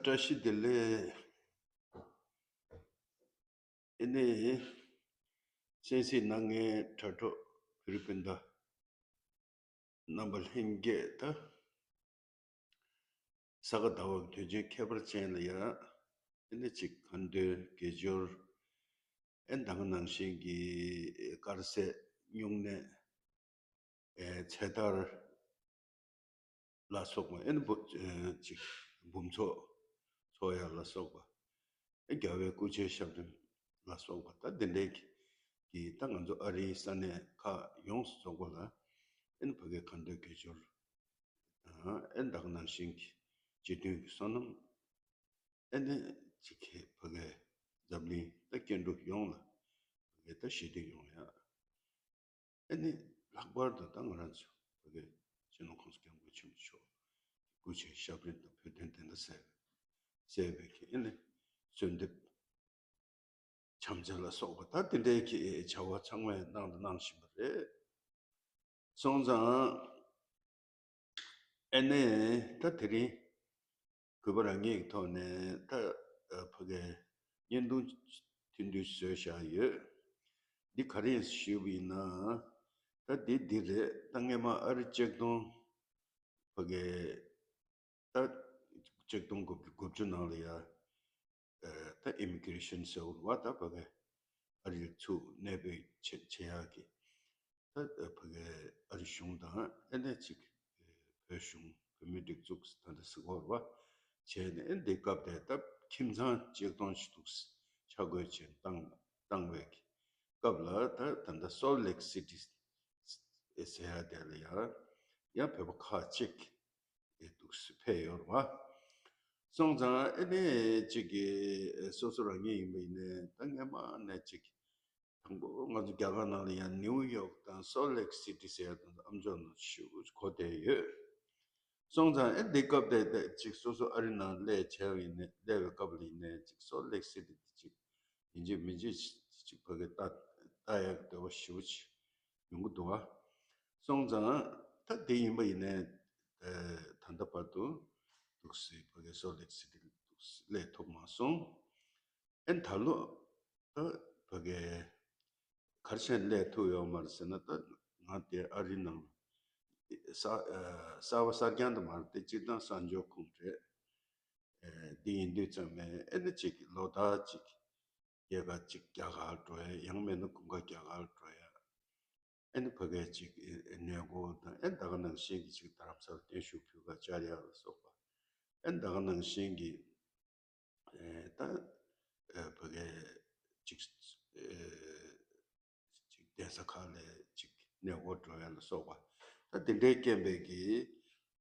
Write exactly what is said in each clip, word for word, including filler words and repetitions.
བཀྲ་ཤིས་བདེ་ལེགས། ཨེ་ནི། གསན་གཟིགས་གནང་མཁན་དྲ་གྲོགས་བོད་རིགས་སྤུན་ཟླ་རྣམ་པ་ལྷན་རྒྱས་དང་། ས་ག་ཟླ་བ་གི་དུས་ཆེན་ཁྱད་པར་ཅན་ལ་ཡང་ཨེ་ནི་ཅིག་ཁ་འདོན་དགེ་སྦྱོར། ཨེ་ད་ག་ནང་བཞིན་གྱི་དཀར་ཟས་སྨྱུང་གནས། ཨེ་ཚེ་ཐར་ལ་སོགས་པ། ཨེ་ནི་འབུ་ཨེ་ཅིག་འབུམ་ཚོགས་ཚོགས་ཡ་ལ་སོགས་པ། ཨེ་རྒྱལ་བའི་སྐུ་ཆས་ཞབས་རིམ་ལ་སོགས་པ། ད་འདི་འདྲའི་གི་ད་ང་ཚོ་ཨ་རིའི་ས་གནས་ཁག་ཡོངས་སུ་རྫོགས་པ་ལ་ཨེ་ནི་ཕ་གའི་ཁ་འདོན་དགེ་སྦྱོར། ཨེ་ད་ག་ནང་བཞིན་གྱི་སྤྱི་མཐུན་གྱི་སོ་ནམ། ཨེ་ནི་ཅིག་གི་ཕ་གའི་འཛམ་གླིང་ད་སྐྱེ་འགྲོ་ཡོངས་ལ་ཕ་གའི་ད་ཞི་བདེ་ཡོང་ཡ། ཨེ་ནི་ལྷག་པར་དུ་ད་ང་རང་ཚོ་ཕ་གའི་སྤྱི་ནོར་༸གོང་ས་༸སྐྱབས་མགོན་ཆེན་པོ་མཆོག་སྐུ་ཆས་ཞབས་རིམ་དང་བོད་དོན་བདེན་མཐའ་གསལ་གསལ་བའི་གི་ཨེ་ནི་གསོལ་འདེབས་བྱམས་བརྩེ་ལ་སོགས་པ་ད་དེ་འདྲའི་གི་བྱ་བ་ཚང་མས་གནང་དང་གནང་བཞིན་པ་རེད། སོང་ཙང་ཨེ་ནི་ད་དེ་རིང་གུས་པ་རང་ཉིད་ཀྱི་ཐོག་ནས་ད་ཕ་གའི་བརྙན་ཐུང་ཐུང་ཐུང་བཟོས་བཞག་ཡོད། འདི་ག་རེ་ཡིན་ཞུས་པ་ཡིན་ན། ད་འདི་འདི་རེད། ད་སྔས་མ་ཨ་རི་ཆིག་སྟོང་ཕ་གའི་ད་ཆིག་སྟོང་དགུ་བརྒྱ་དགུ་བཅུ་ནང་ལ་ཡ། ད་ཨི་མི་གྷི་རེ་ཤན་ཟེར་བ་ད་ཕ་གའི་ཨ་རིར་ཚུར་གནས་སྤོས་བྱེད་བྱེད་ཡག་གི་ད་ཕ་གའི་ཨ་རི་གཞུང་དང་ཨེ་ནས་ཅིག་བོད་གཞུང་བོད་མིའི་སྒྲིག་འཛུགས་ད་ལྟ་ཟེར་གོ་ར་བ་བྱས་ནས་ཨེ་འདི་སྐབས་དེ་ད་ཁྱིམ་ཚང་ཆིག་སྟོང་ཞིག་འདུག་ཆ་བགོས་བྱས་བཏང་བཏང་བའི་གི་སྐབས་ལ་ད་ད་ལྟ་སོལ་ལེག་སི་ཊི་ཟེར་ཡ་དེ་ལ་ཡང་ཡང་བོད་པ་ཁག་ཅིག་འདུག་སེ་ཕེབས་ཡོད་རེད་བ། སོང་ཙང་ཨེ་ནས་ཅིག་གི་སོ་སོ་རང་ཉིད་ཡིན་པ་ཡིན་ནའི་ད་སྔས་མ་ནས་ཅིག་དང་པོ་ང་ཚོ་རྒྱ་གར་ནང་ལ་ཡང་ནིའུ་ཡོག་དང་སོལ་ལེག་སི་ཊི་ཟེར་ཡ་དང་ཨ་མཆོག་ནང་ཞེ་པོ་གོ་བསྡད་ཡོད། སོང་ཙང་ཨེ་འདི་སྐབས་དེ་དེ་ཅིག་སོ་སོ་ཨ་རི་ནང་སླེབས་བྱས་པ་ཡིན་ནའི་སླེབས་པའི་སྐབས་ལ་ཡིན་ནའི་ཅིག་སོལ་ལེག་སི་ཊི་དེ་ཅིག་ཡིན་གཅིག་མིན་གཅིག་ཅིག་ཕ་གི་ལྟ་ལྟ་ཡག་གི་འདོད་པ་ཞེ་པོ་ཅིག་ཡོང་གི་འདུག་བ། སོང་ཙང་ད་དེ་ཡིན་པ་ཡིན་ནའི་ད་ལྟ་བར་དུ་འདུག་སེ་ཕ་གི་སོལ་ལེག་སི་ཊི་འདུག་སེ་སླེབས་ཐུབ་མ་སོང་། ཨེ་ད་ལོ་ད་ཕ་གི་ག་རེ་བྱས་ནས་སླེབས་ཐུབ་ཡོད་མ་རེད་ཟེར་ན། ད་ང་དེ་ཨ་རི་ནང་ས་ཨ་གསར་པ་གསར་རྐྱང་དུ་མ་རེད་དེ། སྤྱིར་བཏང་གསར་འབྱོར་ཁོངས་རེད། ཨེ་འདི་ཡིན་དུས་ཙམ་ནས་ཨེ་ནི་ཅིག་ལོ་ལྟར་ཅིག་སྐྱེས་སྐར་ཅིག་རྒྱ་གར་འགྲོ་ཡ། ཡང་མིན་ན་དགུན་ཁ་རྒྱ་གར་འགྲོ་ཡ། ཨེ་ནི་ཕ་གིར་ཅིག་ཨེ་གནས་སྐོར་དང་། ཨེ་ད་ག་ནང་བཞིན་གྱི་ཅིག་རྡ་རམ་ས་ལ་བརྟན་བཞུགས་ཕུལ་ཁ་བཅར་ཡག་ལ་སོགས་པ། ཨེ་ད་ག་ནང་བཞིན་གྱི་ཨེ་ད་ཨེ་ཕ་གིར་ཅིག་ཨེ་ཅིག་གདན་ས་ཁག་ལ་ཅིག་གནས་སྐོར་འགྲོ་ཡ་ལ་སོགས་པ། ད་དེ་འདྲའི་རྐྱེན་པས་ཀྱི་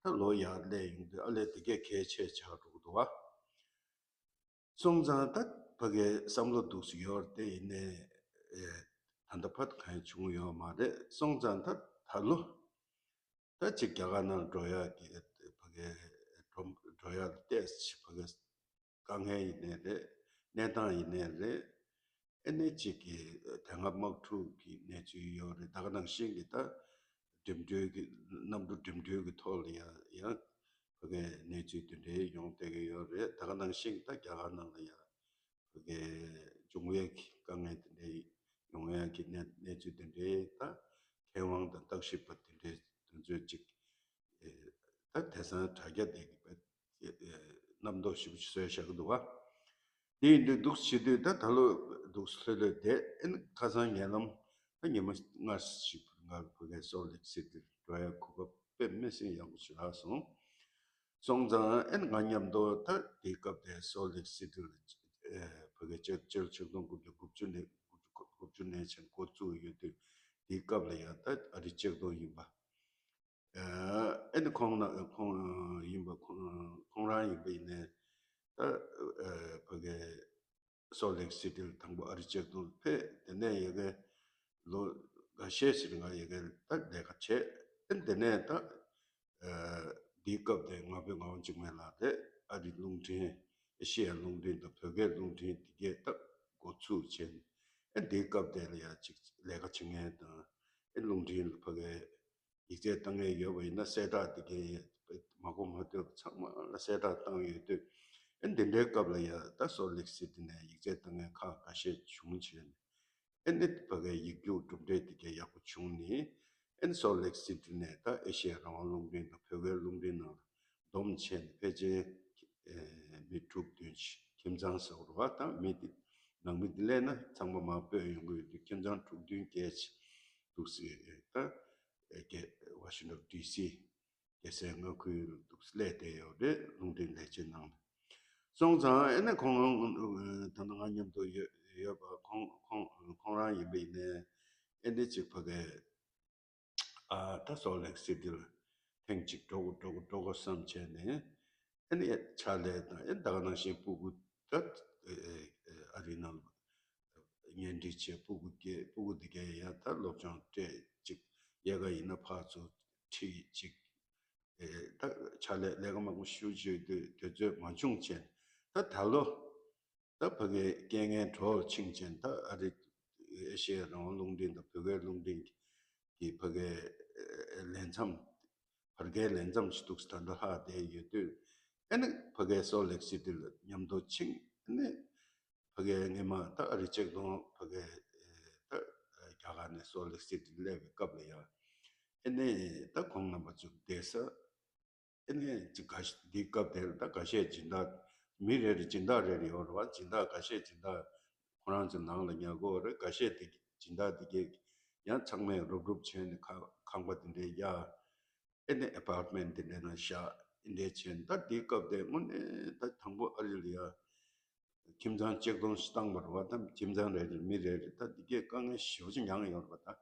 ད་ལོ་ཡར་སླེབས་ཡོང་དུས་ཨ་ལས་དེ་གས་གལ་ཆེ་ཆགས་འགྲོ་གི་འདུག་བ། སོང་ཙང་ད་ཕ་གིའི་བསམ་བློ་འདུག་སེ་ཡོད་རེད་དེ། ཡིན་ནའི་ཨེ་ད་ལྟ་བར་དུ་གང་ཡང་བྱུང་ཡོད་མ་རེད། སོང་ཙང་ད་ད་ལོ་ད་ཅིག་རྒྱ་གར་ནང་འགྲོ་ཡག་གི་ཕ་གིའི་འགྲོ་འགྲོ་ཡག་ལ་ཏོག་ཙམ་ཕ་གིའི་དཀའ་ངལ་ཡིན་ནའི་རེད། གནས་སྟངས་ཡིན་ནའི་རེད། ཨེ་ནས་ཅིག་གི་དེ་སྔ་དམག་འཁྲུག་གི་གནས་ཚུལ་ཡོད་རེད། ད་ག་ནང་བཞིན་གྱི་ད་འགྲིམ་འགྲུལ་གྱི་གནམ་གྲུ་འགྲིམ་འགྲུལ་གྱི་ཐོག་ལ་ཡང་ཡང་ཕ་གིའི་གནས་ཚུལ་དེ་འདྲའི་ཡོང་བསྡད་ཀྱི་ཡོད་རེད། ད་ག་ནང་བཞིན་གྱི་ད་རྒྱ་གར་ནང་ལ་ཡང་ཕ་གིའི་འབྱུང་བའི་དཀའ་ངལ་དེ་འདྲའི་ཡོང་ཡག་གི་གནས་གནས་ཚུལ་དེ་འདྲའི་ད་མཁས་དབང་དང་བརྟག་ཞིབ་པ་དེ་འདྲའི་དེ་ཚོས་ཅིག་ཨེ་ད་དེང་སང་དྲ་རྒྱ་དེ་གི་རྣམ་རྟོག་ཞིབ་ཞིབ་བཟོས་བཞག་གི་འདུག་བ། དེ་ཡིན་དུས་འདུག་བྱེད་དུས་ད་ད་ལོ་འདུག་ལྷོད་ལྷོད་བསྡད། ཨེ་ནི་ཁ་སང་ཉེ་ལམ་ད་ཉི་མ་ལྔ་ཞིག་ང་ཕ་གིའི་སོལ་ལེག་སི་ཊི་འགྲོ་ཡ་གོ་སྐབས་དཔེ་མི་སྲིད་ཡག་པོ་ཞིག་རག་སོང་། སོང་ཙང་ཨེ་ནི་ང་མཉམ་དུ་ད་དེའི་སྐབས་དེ་སོལ་ལེག་སི་ཊི་ལ་ཨེ་ཕ་གིའི་སྤྱི་སྤྱི་ལོ་ཆིག་སྟོང་དགུ་བརྒྱ་དགུ་བཅུ་ནས་དགུ་བཅུ་ནས་བྱས་འགོ་བཙུགས་ཡོད་དུས། དེའི་སྐབས་ལ་ཡང་ད་ཨ་རི་ཆིག་སྟོང་ཡིན་པ། ཨེ་ནི་ཁོང་ན་ཁོང་ཡིན་པ་ཁོང་ཁོང་རང་ཡིན་པ་ཡིན་ནའི་ད་ཕ་གིའི་སོལ་ལེག་སི་ཊི་ལ་དང་པོ་ཨ་རི་ཆིག་སྟོང་ཕེབས། དེ་ནས་ཡ་གི་ལོ་འགའ་ཤས་ཤིག་ང་ཡ་གི་ད་ལས་ཀ་བྱས། ཨེ་དེ་ནས་ད་འདིའི་སྐབས་དེ་ང་ཕོད་ངག་དབང་འཇིགས་མེད་ལགས་དེ་ཨ་རི་རླུང་འཕྲིན་ཨེ་ཤེ་ཡ་རླུང་འཕྲིན་དང་བོད་སྐད་རླུང་འཕྲིན་དེ་གས་ད་འགོ་ཚུགས་བྱས། ཨེ་འདིའི་སྐབས་དེ་ལ་ཡ་ཅིག་ལས་ཀ་བྱེད་མཁན་དང་ཨེ་རླུང་འཕྲིན་ལ་ཕ་གིའི་ཡིག་ཚད་བཏང་མཁན་ཡོད་པ་ཡིན་ན་གསལ་བསྒྲགས་དེ་གས་མ་གོ་མ་ཐོས་པ་ཚང་མ་ལ་གསལ་བསྒྲགས་བཏང་ཡོད་དུས། ཨེ་ འདི་འདྲའི་སྐབས་ལ་ཡ་ད་སོལ་ལེག་སི་ཊི་ནས་ཡིག་ཚད་བཏང་མཁན་ཁག་ཁ་ཤས་བྱུང་བྱས་ནས། ཨེ་ནི་ཕ་གའི་ཡིག་རྒྱུགས་གྲུབ་འབྲས་དེ་གའི་ཡག་པོ་བྱུང་ནས། ཨེ་ནི་སོལ་ལེག་སི་ཊི་ནས་ད་ཨེ་ཤེ་ཡ་རང་དབང་རླུང་འཕྲིན་དང་བོད་སྐད་རླུང་འཕྲིན་ནང་ལ་བསྡོམས་བྱས་ནས་ཕལ་ཆེར་ཨེ་མི་དྲུག་བདུན་ཅིག་ཁྱིམ་ཚང་ཟེར་བ་རེད་བ། ད་མི་དེ་ནང་མི་དེ་སླེབས་ན་ཚང་མ་མར་སྤོས་ཡོང་གི་ཡོད་དུས་ཁྱིམ་ཚང་དྲུག་བདུན་བརྒྱད་ཅིག་འདུག་སེ་ད་ཨེ་ག་ཝ་ཤིང་ཊོན་ཌི་སི་རྒྱལ་སའི་མངའ་ཁུལ་ལ་འདུག་སླེབས་བསྡད་ཡོད་རེད། རླུང་འཕྲིན་ལས་བྱེད་ནང་ལ། སོང་ཙང་ཨེ་ནི་ཁོང་ད་ནང་ང་མཉམ་དུ་ཡོད་ཡོད་པ་ཁོང་ཁོང་ཁོང་རང་ཡིན་པ་ཡིན་ནའི་ཨེ་ནི་ཅིག་ཕ་གའི་ཨ་ད་སོལ་ལེག་སི་ཊི་ལ་ཐེངས་གཅིག་འགྲོ་དགོས་འགྲོ་དགོས་འགྲོ་དགོས་བསམ་བྱས་ནས། ཨེ་ནི་ཕྱག་ལས་དང་ཨེ་ད་ག་ནང་བཞིན་སྤུ་གུ་ད་ཨ་རི་ནང་ལ་གཉེན་སྒྲིག་བྱས། སྤུ་གུ་སྐྱེས། སྤུ་གུ་འདི་གའི་ཡང་ད་སློབ་སྦྱོང་སྤྲད་ཅིག་ཡལ་ག་ཡིན་ན་ཕར་ཚུར་ཁྲིད་ཅིག་ཨེ་ད་ཕྱག་ལས་ལས་ཀ་མང་པོ་ཞེ་པོ་ཅིག་དུས་དུས་ཚོད་མ་བྱུང་བྱས། ད་ད་ལོ་ད་ཕ་གའི་རྐྱེན་ངན་གྲོགས་ཕྱིན་བྱས། ད་ཨ་རི་ཨེ་ཤེ་ཡ་རང་དབང་རླུང་འཕྲིན་དང་བོད་སྐད་རླུང་འཕྲིན་གྱི་ཕ་གའི་ཨེ་ལས་མཚམས་བར་བརྒལ་ལས་མཚམས་ཅིག་འདུག་སེ་ད་ལྟ་ལྷག་བསྡད་ཡོད་དུས། ཨེ་ནི་ཕ་གའི་སོལ་ལེག་སི་ཊི་ལ་མཉམ་དུ་ཕྱིན། ཨེ་ནི་ཕ་གའི་སྔས་མ་ད་ཨ་རི་ཅེག་དོང་ཕ་གའི་ད་རྒྱ་གར་ནས་སོལ་ལེག་སི་ཊི་སླེབས་པའི་སྐབས་ལ་ཡ། ཨེ་ནི་ད་ཁོང་རྣམ་པ་ཚོ་བསྡད་ས། ཨེ་ནི་ཅིག་ག་འདིའི་སྐབས་དེར་ད་འགའ་ཤས་སྦྱིན་བདག་མི་རེ་རེ་སྦྱིན་བདག་རེ་རེ་ཡོད་རེད་བ། སྦྱིན་བདག་འགའ་ཤས་སྦྱིན་བདག་ཁོ་རང་ཚོ་ནང་ལ་ཉར་གྱི་ཡོད་རེད། འགའ་ཤས་དེ་སྦྱིན་བདག་དེ་གས་ཡང་ཚང་མས་རུབ་རུབ་བྱས་ནས་ཁ་ཁང་པ་དེ་འདྲའི་གཡར། ཨེ་ནི་ཨེ་པར་ཊི་མེན་ཊི་དེ་འདྲའི་ནང་བཞག་འདི་འདྲའི་བྱས། ད་འདིའི་སྐབས་དེ་དངོས་གནས་ད་དང་པོ་ཨ་རི་ལ་ཡ་ཁྱིམ་ཚང་ཆིག་སྟོང་ཞིག་བཏང་བ་རེད་བ། ད་ཁྱིམ་ཚང་རེ་རེར་མི་རེ་རེ་ད་འདི་གས་དཀའ་ངལ་ཞེ་པོ་ཅིག་མྱངས་ཡོད་རེད་བ། ད་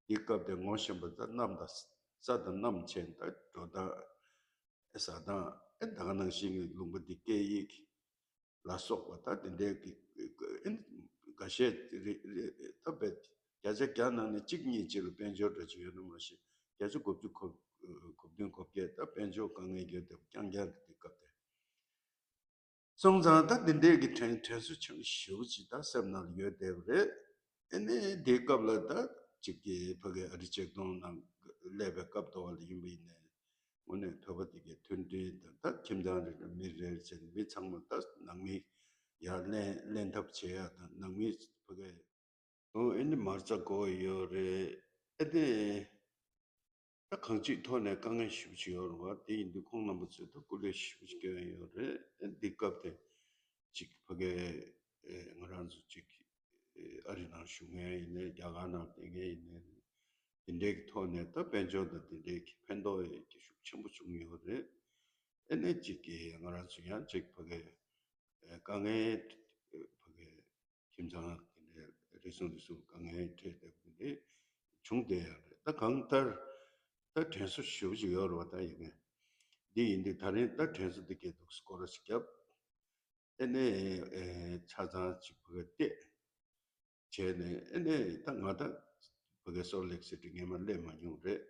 འདི་སྐབས་དེ་ངོ་ཤེས་པ་ད་གནམ་དང་ས་དང་གནམ་བྱས། ད་འགྲོ་སྟངས་ཨེ་ཟ་སྟངས་ཨེ་ད་ག་ནང་བཞིན་གྱི་ལུང་པ་འདི་སྐད་ཡིག་ལ་སོགས་པ་ད་དེ་འདྲའི་གི་ཨེ་འགའ་ཤས་རེ་རེ་ད་བས་བརྒྱ་ཆ་བརྒྱ་ནང་ནས་གཅིག་གཉིས་ཅིག་ལ་དཔལ་འབྱོར་འདྲ་ཅིག་ཡོད་ན་མ་གཞི་བརྒྱ་ཆ་དགུ་བཅུ་གོ་གོ་བདུན་གོ་བརྒྱད་ད་དཔལ་འབྱོར་དཀའ་ངལ་ཡོད་དེ་རྐྱང་རྐྱང་གི་དུས་སྐབས་དེ། སོང་ཙང་ད་འདི་འདྲའི་གི་དྲན་དྲན་གསོ་ཆེན་པོ་ཞེ་པོ་ཅིག་ད་སེམས་ནང་ལ་ཡོད་བསྡད་པ་རེད། ཨེ་ནས་དེའི་སྐབས་ལ་ད་ཅིག་གི་ཕ་གི་ཨ་རི་ཅེག་དོང་ནང་སླེབས་པའི་སྐབས་དོ་བ་ལ་ཡིན་པ་ཡིན་ནའི་དངོས་གནས་བོད་པ་དེ་གའི་མཐུན་སྒྲིལ་དང་ད་ཁྱིམ་ཚང་རེ་རེ་མི་རེ་རེ་བྱས་ནས་མི་ཚང་མ་ད་ནང་མི་ཡར་ལེན་ལེན་ཐབས་བྱེད་ཡ་དང་ནང་མི་ཕ་གི་ཨོ་ཨེ་ནི་མ་རྩ་དགོས་ཡོད་རེད། ཨེ་ནི་ད་གང་ཅིའི་ཐོག་ནས་དཀའ་ངལ་ཞེ་པོ་ཅིག་ཡོད་རེད་བ། དེ་ཡིན་དུས་ཁོང་རྣམ་པ་ཚོས་ད་སྐུ་ལས་ཞེ་པོ་ཅིག་བསྐྱོན་ཡོད་རེད། ཨེ་འདི་སྐབས་དེ་ཅིག་ཕ་གི་ཨེ་ང་རང་ཚོ་ཅིག་ཨེ་ཨ་རི་ནང་བཞུགས་མཁན་ཡིན་ནའི་རྒྱ་གར་ནང་བསྡད་མཁན་ཡིན་ནའི་དེ་འདྲའི་གི་ཐོག་ནས་ད་དཔལ་འབྱོར་དང་དེ་འདྲའི་གི་ཕན་ཐོགས་ཡོད་ཀྱི་ཤུགས་ཆེན་པོ་བྱུང་ཡོད་རེད། ཨེ་ནས་ཅིག་གི་ང་རང་ཚོ་ཡང་ཅིག་ཕ་གི་ཨེ་དཀའ་ངལ་ཕ་གི་ཁྱིམ་ཚང་དེ་འདྲའི་རེ་ཟུང་རེ་ཟུང་དཀའ་ངལ་འཕྲད་བསྡད་པ་དེ་འདྲའི་བྱུང་བསྡད་ཡོད་རེད། ད་གང་ལྟར་ད་དྲན་གསོ་ཞེ་པོ་ཅིག་ཡོད་རེད་བ། ད་ཡིན་ནའི་འདི་ཡིན་དུས་ད་རིང་ད་དྲན་གསོ་འདི་སྐད་འདུག་སྐོར་ར་ཞིག་བརྒྱབ། ཨེ་ནས་ཨེ་ཆ་ཚང་ཅིག་ཕ་གི་བལྟས་བྱས་ནས། ཨེ་ནས་ད་ང་ད་ཕ་གི་སོལ་ལེག་སི་ཊི་སྔས་མ་སླེབས་མ་མྱོང་རེད།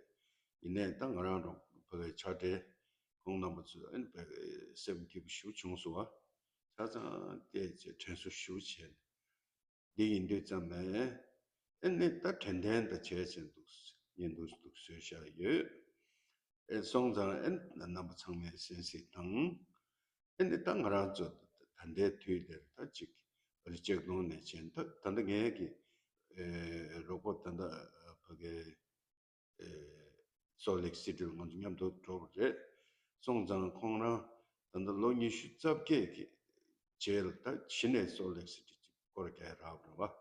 ཡིན་ནའི་ད་ང་རང་རང་ཕ་གི་ཕྱག་སྦྲེལ་ཁོང་རྣམ་པ་ཚོས་ཨེ་ནས་ཕ་གི་སེམས་སྐྱིད་པོ་ཞེ་པོ་བྱུང་སོང་བ། ཆ་ཚང་བལྟས་བྱས་དྲན་གསོ་ཞེ་པོ་བྱས་ནས། འདི་ཡིན་དུས་ཙམ་ནས་ཨེ་ནི་ད་དྲན་རྟེན་དང་བྱས་བྱས་འདུག་བརྙན་ཐུང་འདུག་བཟོས་བཞག་ཡོད། ཨེ་སོང་ཙང་ཨེ་རྣམ་པ་ཚང་མས་གསན་གཟིགས་དང་། ཨེ་ནི་ད་ང་རང་ཚོ་ད་ལྟའི་དུས་འདིར་ད་ཅིག་ཨ་རི་ཅེག་དོང་ནས་བྱས་ད་ད་ལྟ་ངའི་གི་ཨེ་རོགས་པ་ད་ལྟ་ཕ་གི་ཨེ་སོལ་ལེག་སི་ཊི་ལ་ང་ཚོ་མཉམ་དུ་འགྲོ་བ་རེད། སོང་ཙང་ཁོང་རང་ད་ལྟ་ལོ་ཉི་ཤུ་རྩ་བརྒྱད་ཀྱི་རྗེས་ལ་ད་གཞི་ནས་སོལ་ལེག་སི་ཊི་ཅིག་སྐོར་རྒྱག་རག་པ་རེད་བ།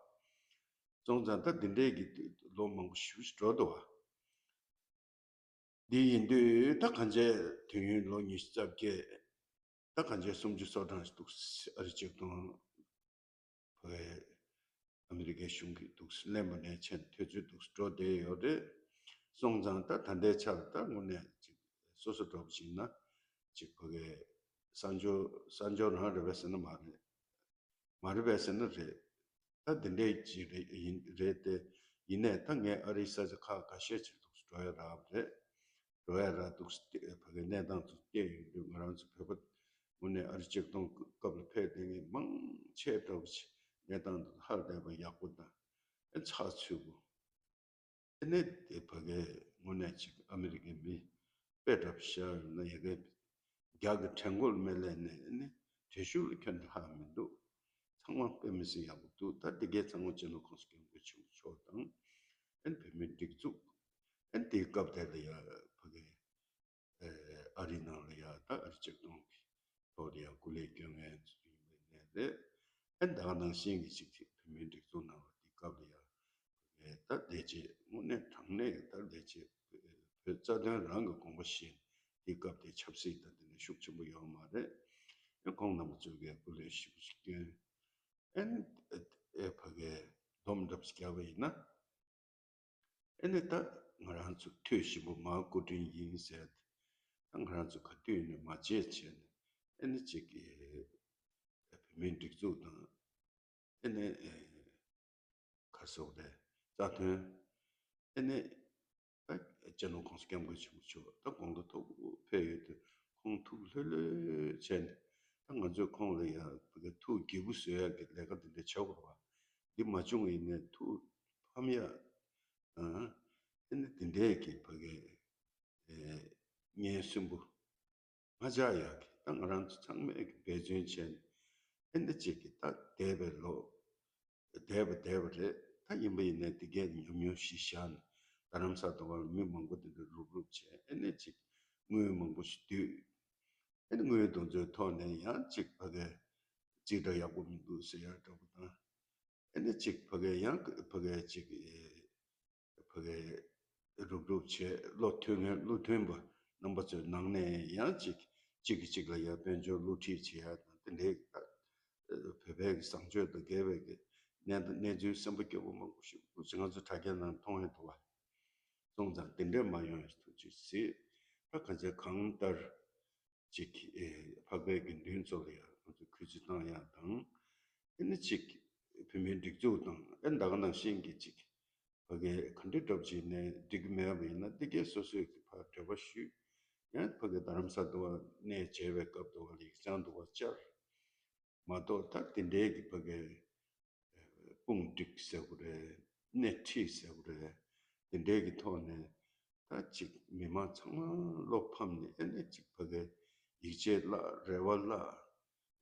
སོང་ཙང་ད་འདི་འདྲའི་གི་ལོ་མང་པོ་ཞེ་པོ་ཞིག་འགྲོ་འདུག་བ། འདི་ཡིན་དུས་ད་གང་བྱས་དུས་ཡུན་ལོ་ཉི་ཤུ་རྩ་བརྒྱད། ད་གང་བྱས་སུམ་ཅུ་སོ་གྲངས་ཤིག་འདུག་ཨ་རི་ཅེག་དོང་ཕ་གི་ཨ་མི་རི་ཀའི་གཞུང་གིས་འདུག་སེ་ལེན་པ་ནས་ཆེན་དུས་ཚོད་འདུག་སེ་འགྲོ་བསྡད་ཡོད་རེད། སོང་ཙང་ད་ད་ལྟའི་ཆར་ད་དངོས་གནས་ཅིག་སོ་སོ་འགྲོ་བ་ཞིག་ན་ཅིག་ཕ་གི་གསར་འབྱོར་གསར་འབྱོར་རང་རེད་པས་ཟེར་ན་མ་རེད། མ་རེད་པས་ཟེར་ན་རེད། ད་འདི་འདྲའི་ཅིག་རེད་ཡིན་རེད་དེ། ཡིན་ནའི་ད་ངས་ཨ་རིའི་ས་ཆ་ཁག་ཁ་ཤས་ཅིག་འདུག་སེ་འགྲོ་ཡ་རག་པ་རེད། འགྲོ་ཡ་རག་འདུག་སེ་བལྟས། ཕ་གི་གནས་སྟངས་ཚོ་བལྟས་ཡོང་དུས་ང་རང་ཚོ་བོད་པ་དངོས་གནས་ཨ་རི་ཅེག་དོང་སྐབས་ལ་ཕེབས་བསྡད་མཁན་མང་ཆེ་འདྲ་བོ་ཅིག་གནས་སྟངས་འདི་ཧ་ལས་པ་ཡག་པོ་དང་ཨེ་ཚགས་ཚུད་པོ། ཨེ་ནས་དེ་ཕ་གི་དངོས་གནས་ཅིག་ཨ་མི་རི་ཀའི་མི་དཔེ་འདྲ་བོ་བཞག་ཡོང་ན་ཡ་གི་རྒྱ་གི་བྲན་མགོ་ལ་མི་སླེབས་ནས་ཨེ་ནས་ བྲེལ་ཤུགས་ལ་ཁྱོན་ནས་ལྷག་མི་འདུག་ཚང་མ་དཔེ་མི་སྲིད་ཡག་པོ་འདུག་ད་འདི་གའི་ཚང་མ་སྤྱི་ནོར་གོང་ས་སྐྱབས་མགོན་ཆེན་པོ་མཆོག་དང་། ཨན་བོད་མིའི་སྒྲིག་འཛུགས། ཨན་དེའི་སྐབས་དེ་ལ་ཡ་ཕ་གི་ཨ་རིའི་ནང་ལ་ཡ་ད་ཨ་རི་གཅིག་སྟོང་གི་ཐོག་ལ་ཡ་སྐུ་ལས་སྐྱོན་མཁན་ཚོ་ཡིན་པའི་གནས་རེད། ཨན་ད་ག་ནང་བཞིན་གྱི་ཅིག་བོད་མིའི་སྒྲིག་འཛུགས་ནང་ལ་དེའི་སྐབས་ལ་ཡ། ད་ལས་བྱེད་དངོས་གནས་དྲང་གནས་ད་ལས་བྱེད་བོད་རྩ་དོན་རང་གི་དགོངས་པ་བཞེས་དེའི་སྐབས་དེ་ཆབ་སྲིད་དང་དེ་འདྲ་ཤུགས་ཆེན་པོ་ཡོད་མ་རེད། ཨེ་ཁོང་རྣམ་པ་ཚོས་གི་སྐུ་ལས་ཞེ་པོ་ཅིག་བསྐྱོན། ཨེ་ཨེ་ཕ་གི་སྡོམ་འདྲ་པོ་ཞིག་བརྒྱབ་པ་ཡིན་ན། ཨེ་ནི་ད་ང་རང་ཚོ་ཐོས་ཞིབ་པོ་མ་སྐུ་དྲིན་ཡིན་ཟེར་ཏེ། ད་ང་རང་ཚོ་ག་དུས་ནས་མ་བརྗེད་བྱས་ནས་ཨེ་ནི་ཅིག་གི་བོད་མིའི་སྒྲིག་འཛུགས་དང་། ཨེ་ནི་ག་སོགས་རེད། རྩ་དོན། ཨེ་ནི་ད་སྤྱི་ནོར་གོང་ས་སྐྱབས་མགོན་ཆེན་པོ་མཆོག་ད་དགོང་དྲོ་ཐུག་ཕེབས་ཡོད་དུས་ཁོང་ཐུགས་ལྷོད་ལྷོད་བྱས་ནས། ད་ང་ཚོས་ཁོང་ལ་ཡང་ཕ་གི་ཐུགས་དགྱེས་པོ་བཟོ་ཡག་གི་ལས་ཀ་འདི་འདྲ་བྱེད་དགོས་པ། འདི་མ་བྱུང་བ་ཡིན་ནའི་ཐུགས་ཕམ་ཡག་ཨེ་ནི་འདི་འདྲའི་གི་ཕ་གི་ཨེ་ངན་སུན་པོ། ང་ཅག་ཡག་གི་ད་ང་རང་ཚོ་ཚང་མས་ཀྱི་འབད་བརྩོན་བྱས་ནས་ཨེ་འདི་གཅིག་གི་ད་འདས་པའི་ལོ། འདས་པ་འདས་པ་རེད། ད་ཡིན་པ་ཡིན་ནའི་འདི་གས་ཉམས་མྱོང་ཞིག་བཞག་ནས་རྡ་རམ་ས་དང་བར་མི་མང་པོ་འདི་འདྲ་རུབ་རུབ་བྱས་ཨེ་ནས་ཅིག་དངུལ་མང་པོ་ཞིག་བསྡུས། ཨེ་ནས་དངུལ་དེ་ཚོའི་ཐོག་ནས་ཡང་ཅིག་ཕ་གི་ཅིག་འདྲ་ཡག་པོ་མི་འདུག་ཟེར་ཡག་འདྲ་པོ་དང་། ཨེ་ནས་ཅིག་ཕ་གི་ཡང་ཕ་གི་ཅིག་ཕ་གི་རུབ་རུབ་བྱས་བློ་མཐུན་ངན་བློ་མཐུན་པ་རྣམ་པ་ཚོའི་ནང་ནས་ཡང་ཅིག་གཅིག་གིས་གཅིག་ལ་ཡར་དཔལ་འབྱོར་བསླུ་བྲིད་བྱེད་ཡ་དང་དེ་འདྲའི་བོད་པའི་གི་བཟང་སྤྱོད་དང་འགལ་བའི་གི་གནས་གནས་ཚུལ་སེམས་པ་སྐྱོ་པོ་མང་པོ་ཞིག་ང་ཚོ་དྲ་རྒྱ་ནང་མཐོང་ཡ་འདུག་བ། སོང་ཙང་དེ་འདྲས་མ་ཡོང་ཡ་ཐུགས་རྗེ་གཟིགས། ད་གང་ཅི་གང་ལྟར་ཅིག་ཨེ་འཕགས་པའི་དགེ་འདུན་ཚོ་ལ་ཡང་ང་ཚོས་གུས་བརྩི་གནང་ཡག་དང་། ཨེ་ནི་ཅིག་བོད་མིའི་སྒྲིག་འཛུགས་དང་ཨེ་ད་ག་ནང་བཞིན་གྱི་ཅིག་ཕ་གི་ག་འདྲ་འདྲ་པོ་ཅིག་ནས་འགྲིག་གི་མེད་པ་ཡིན་ན་འདི་གའི་སོ་སོའི་གི་ཕར་འབྲེལ་བ་ཞུས། ཡང་ཕ་གི་རྡ་རམ་ས་དུ་བ་གནས་མཇལ་བའི་སྐབས་དུ་བ་ལ་ཡིག་ཚང་དུ་བ་བཅར། མ་གཏོགས་ད་དེ་འདྲའི་གི་ཕ་གི་དཔུང་སྒྲིག་ཟེར་དགོས་རེད། སྣེ་ཁྲིད་ཟེར་དགོས་རེད། དེ་འདྲའི་གི་ཐོག་ནས་ད་ཅིག་མི་མང་ཚང་མ་བློ་ཕམ་ནས་ཨེ་ནས་ཅིག་ཕ་གི་ཡིད་ཆེས་བརླག་རེ་བ་བརླག་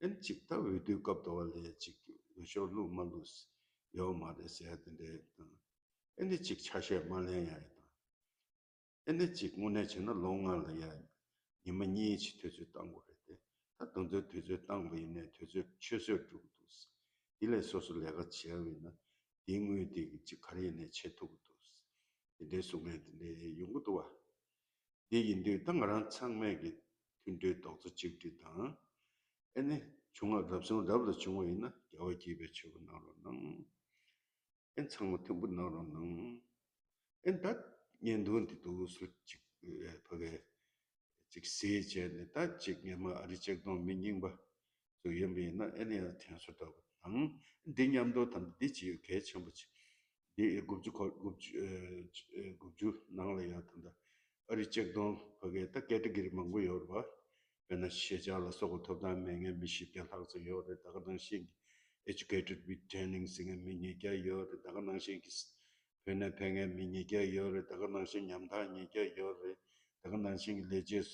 ཨེ་ནས་ཅིག་ད་འོས་བསྡུའི་སྐབས་དུ་བ་ལས་ཅིག་འོས་ཤོག་བླུགས་མ་བླུགས་ཡོད་མ་རེད་ཟེར་ཡ་དེ་འདྲའི་དང་། ཨེ་ནས་ཅིག་ཆ་ཤས་མ་ལེན་ཡ་ཡི་དང་། ཨེ་ནས་ཅིག་དངོས་གནས་བྱས་ན་ལོ་ལྔ་ལ་ཡ་ཉི་མ་གཉིས་ཅིག་དུས་ཚོད་བཏང་དགོས་རེད་དེ། ད་དེ་ཚོའི་དུས་ཚོད་བཏང་བ་ཡིན་ནའི་དུས་ཚོད་ཆུད་ཟོས་འགྲོ་གི་འདུག་དེ་ལས་སོ་སོ་ལས་ཀ་བྱས་པ་ཡིན་ན་དེའི་དངུལ་དེ་གི་ཅིག་ག་རེ་ཡིན་ནའི་བྱེད་ཐུབ་ཀྱི་འདུག་དེ་འདྲའི་གསུང་མཁན་དེ་འདྲའི་ཡོང་གི་འདུག་བ། དེ་ཡིན་དུས་ད་ང་རང་ཚང་མས་ཀྱི་མཐུན་སྒྲིལ་རྡོག་རྩ་གཅིག་སྒྲིལ་དང་། ཨེ་ནི་བྱུང་བ་རབ་བྱུང་རབ་ལ་བྱུང་བ་ཡིན་ན་རྒྱལ་བ་དགྱེས་པའི་མཆོད་པ་གནང་རོགས་གནང་། ཨེ་ཚང་མ་མཐུན་པོ་གནང་རོགས་གནང་། ཨེ་ད་བརྙན་ཐུང་འདི་འདུག་སུ་ཅིག་ཕ་གི་ཅིག་གཟིགས་བྱས་ནས་ད་ཅིག་སྔོན་མ་ཨ་རི་ཆིག་སྟོང་མི་རྙིང་པ་ཚོ་ཡིན་པ་ཡིན་ན་ཨེ་ནི་ཡང་དྲན་གསོ་འདྲ་པོ་དང་། འདི་མཉམ་དུ་དམ་འདི་ཅིག་གལ་ཆེན་པོ་ཅིག་འདི་དགུ་བཅུ་གོ་དགུ་བཅུ་ཨེ་དགུ་བཅུ་ནང་ལ་ཡང་ད་ལྟ་ཨ་རི་ཆིག་སྟོང་ཕ་གི་ད་ཀེ་ཊི་གོ་རི་མང་པོ་ཡོད་རེད་པ། དཔེར་ན་ཤེས་བྱ་ལ་སོགས་པ་ཐོབ་ཐང་མེད་མཁན་མི་བཞི་བརྒྱ་ལྷག་ཙམ་ཡོད་རེད། ད་ག་ནང་བཞིན་གྱི་Educated with Training ཟེར་མཁན་མི་ཉིས་བརྒྱ་ཡོད་རེད། ད་ག་ནང་བཞིན་གྱི་བོད་ནས་ཕེབས་མཁན་མི་ཉིས་བརྒྱ་ཡོད་རེད། ད་ག་ནང་བཞིན་ཉམ་ཐག་ཉིས་བརྒྱ་ཡོད་རེད། ད་ག་ནང་བཞིན་གྱི་ལས་